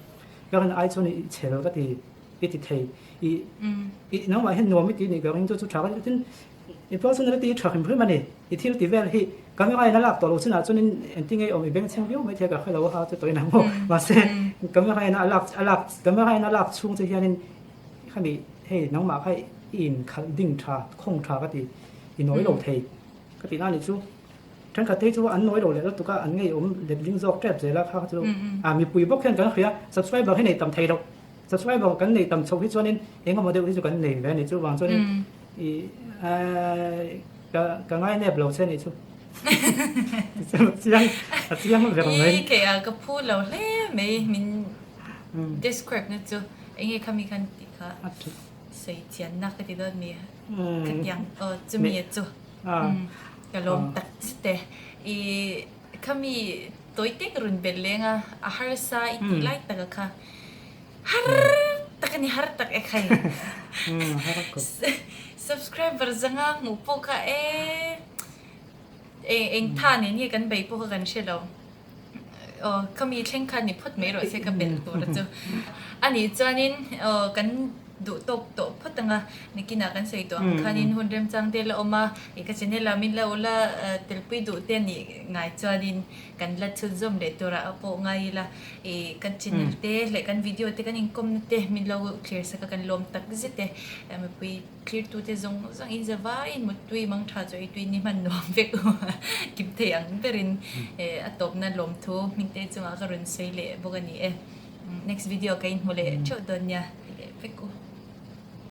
ka rin ai chuan i chhel ka ti i ti thei i i nangmah hian nuam i ti nih ka ring chu chu tha ka ti tin i personality hi tha hrim hrim a ni i thil ti vel hi camera in a lak tawh lo chinah chuanin engtin nge awm i bengchheng viau mai thei ka hre lo a chu tawhin ang maw mahse camera in a lak a lak camera in a lak chhung che hianin khami hei nangmah kha i inkhalh ding tha khawng tha ka ti i nawi lo thei ka tih na nih chu thenkhat te hi chu an nawi lo leh lutuk a an ngeiawm letling zawk tep zel a kha chu a mipui bawk hian kan hria subscriber hi nei tam thei lo Subscriber kan nei tam chhoh hi chuanin engemaw deuh hi chu kan nei ve a ni. Chuvang chuanin i ka ka ngai nep lo che a nih chu. Chiang a chiang ber mai. I kei a ka phu lo hle mai min describe na chu enge khami khan tih kha sawi chian na ka ti dawn mi khatiang aw chumi chu ka lawm tak zet e. I khami. Tawi te ka rawn belh leng a, a harsa i tih lai taka kha har tak a ni, har tak e khai. Subscriber zanga hmuh pawh kha e eng tha nen nge kan bei pawh kha kan hre lo. Aw ka mi thleng kha ni phawt mai rawh se ka belh tur chu. Anih chuanin aw kan duh tawk tawh phawt anga nikinah kan sawi tawh ang khanin hun remchang te la awm a, i ka channel ah min lo la telpui duh te anih ngai chuanin kan la chhunzawm leh turah a pawh ngai ila i kan channel te leh kan video te kan inkawmna te min lo thlir sak a kan lawm tak zet e mipui thlir tu te zawng zawng in zavaiin muttui mang tha chu eitui ni hman nuam vek kim thei ang berin a tawpna lawmthu hmingte chungah ka rawn sawi leh bawk a ni e. Next video ka inhmu leh theuh dawn nia. Leh vek u.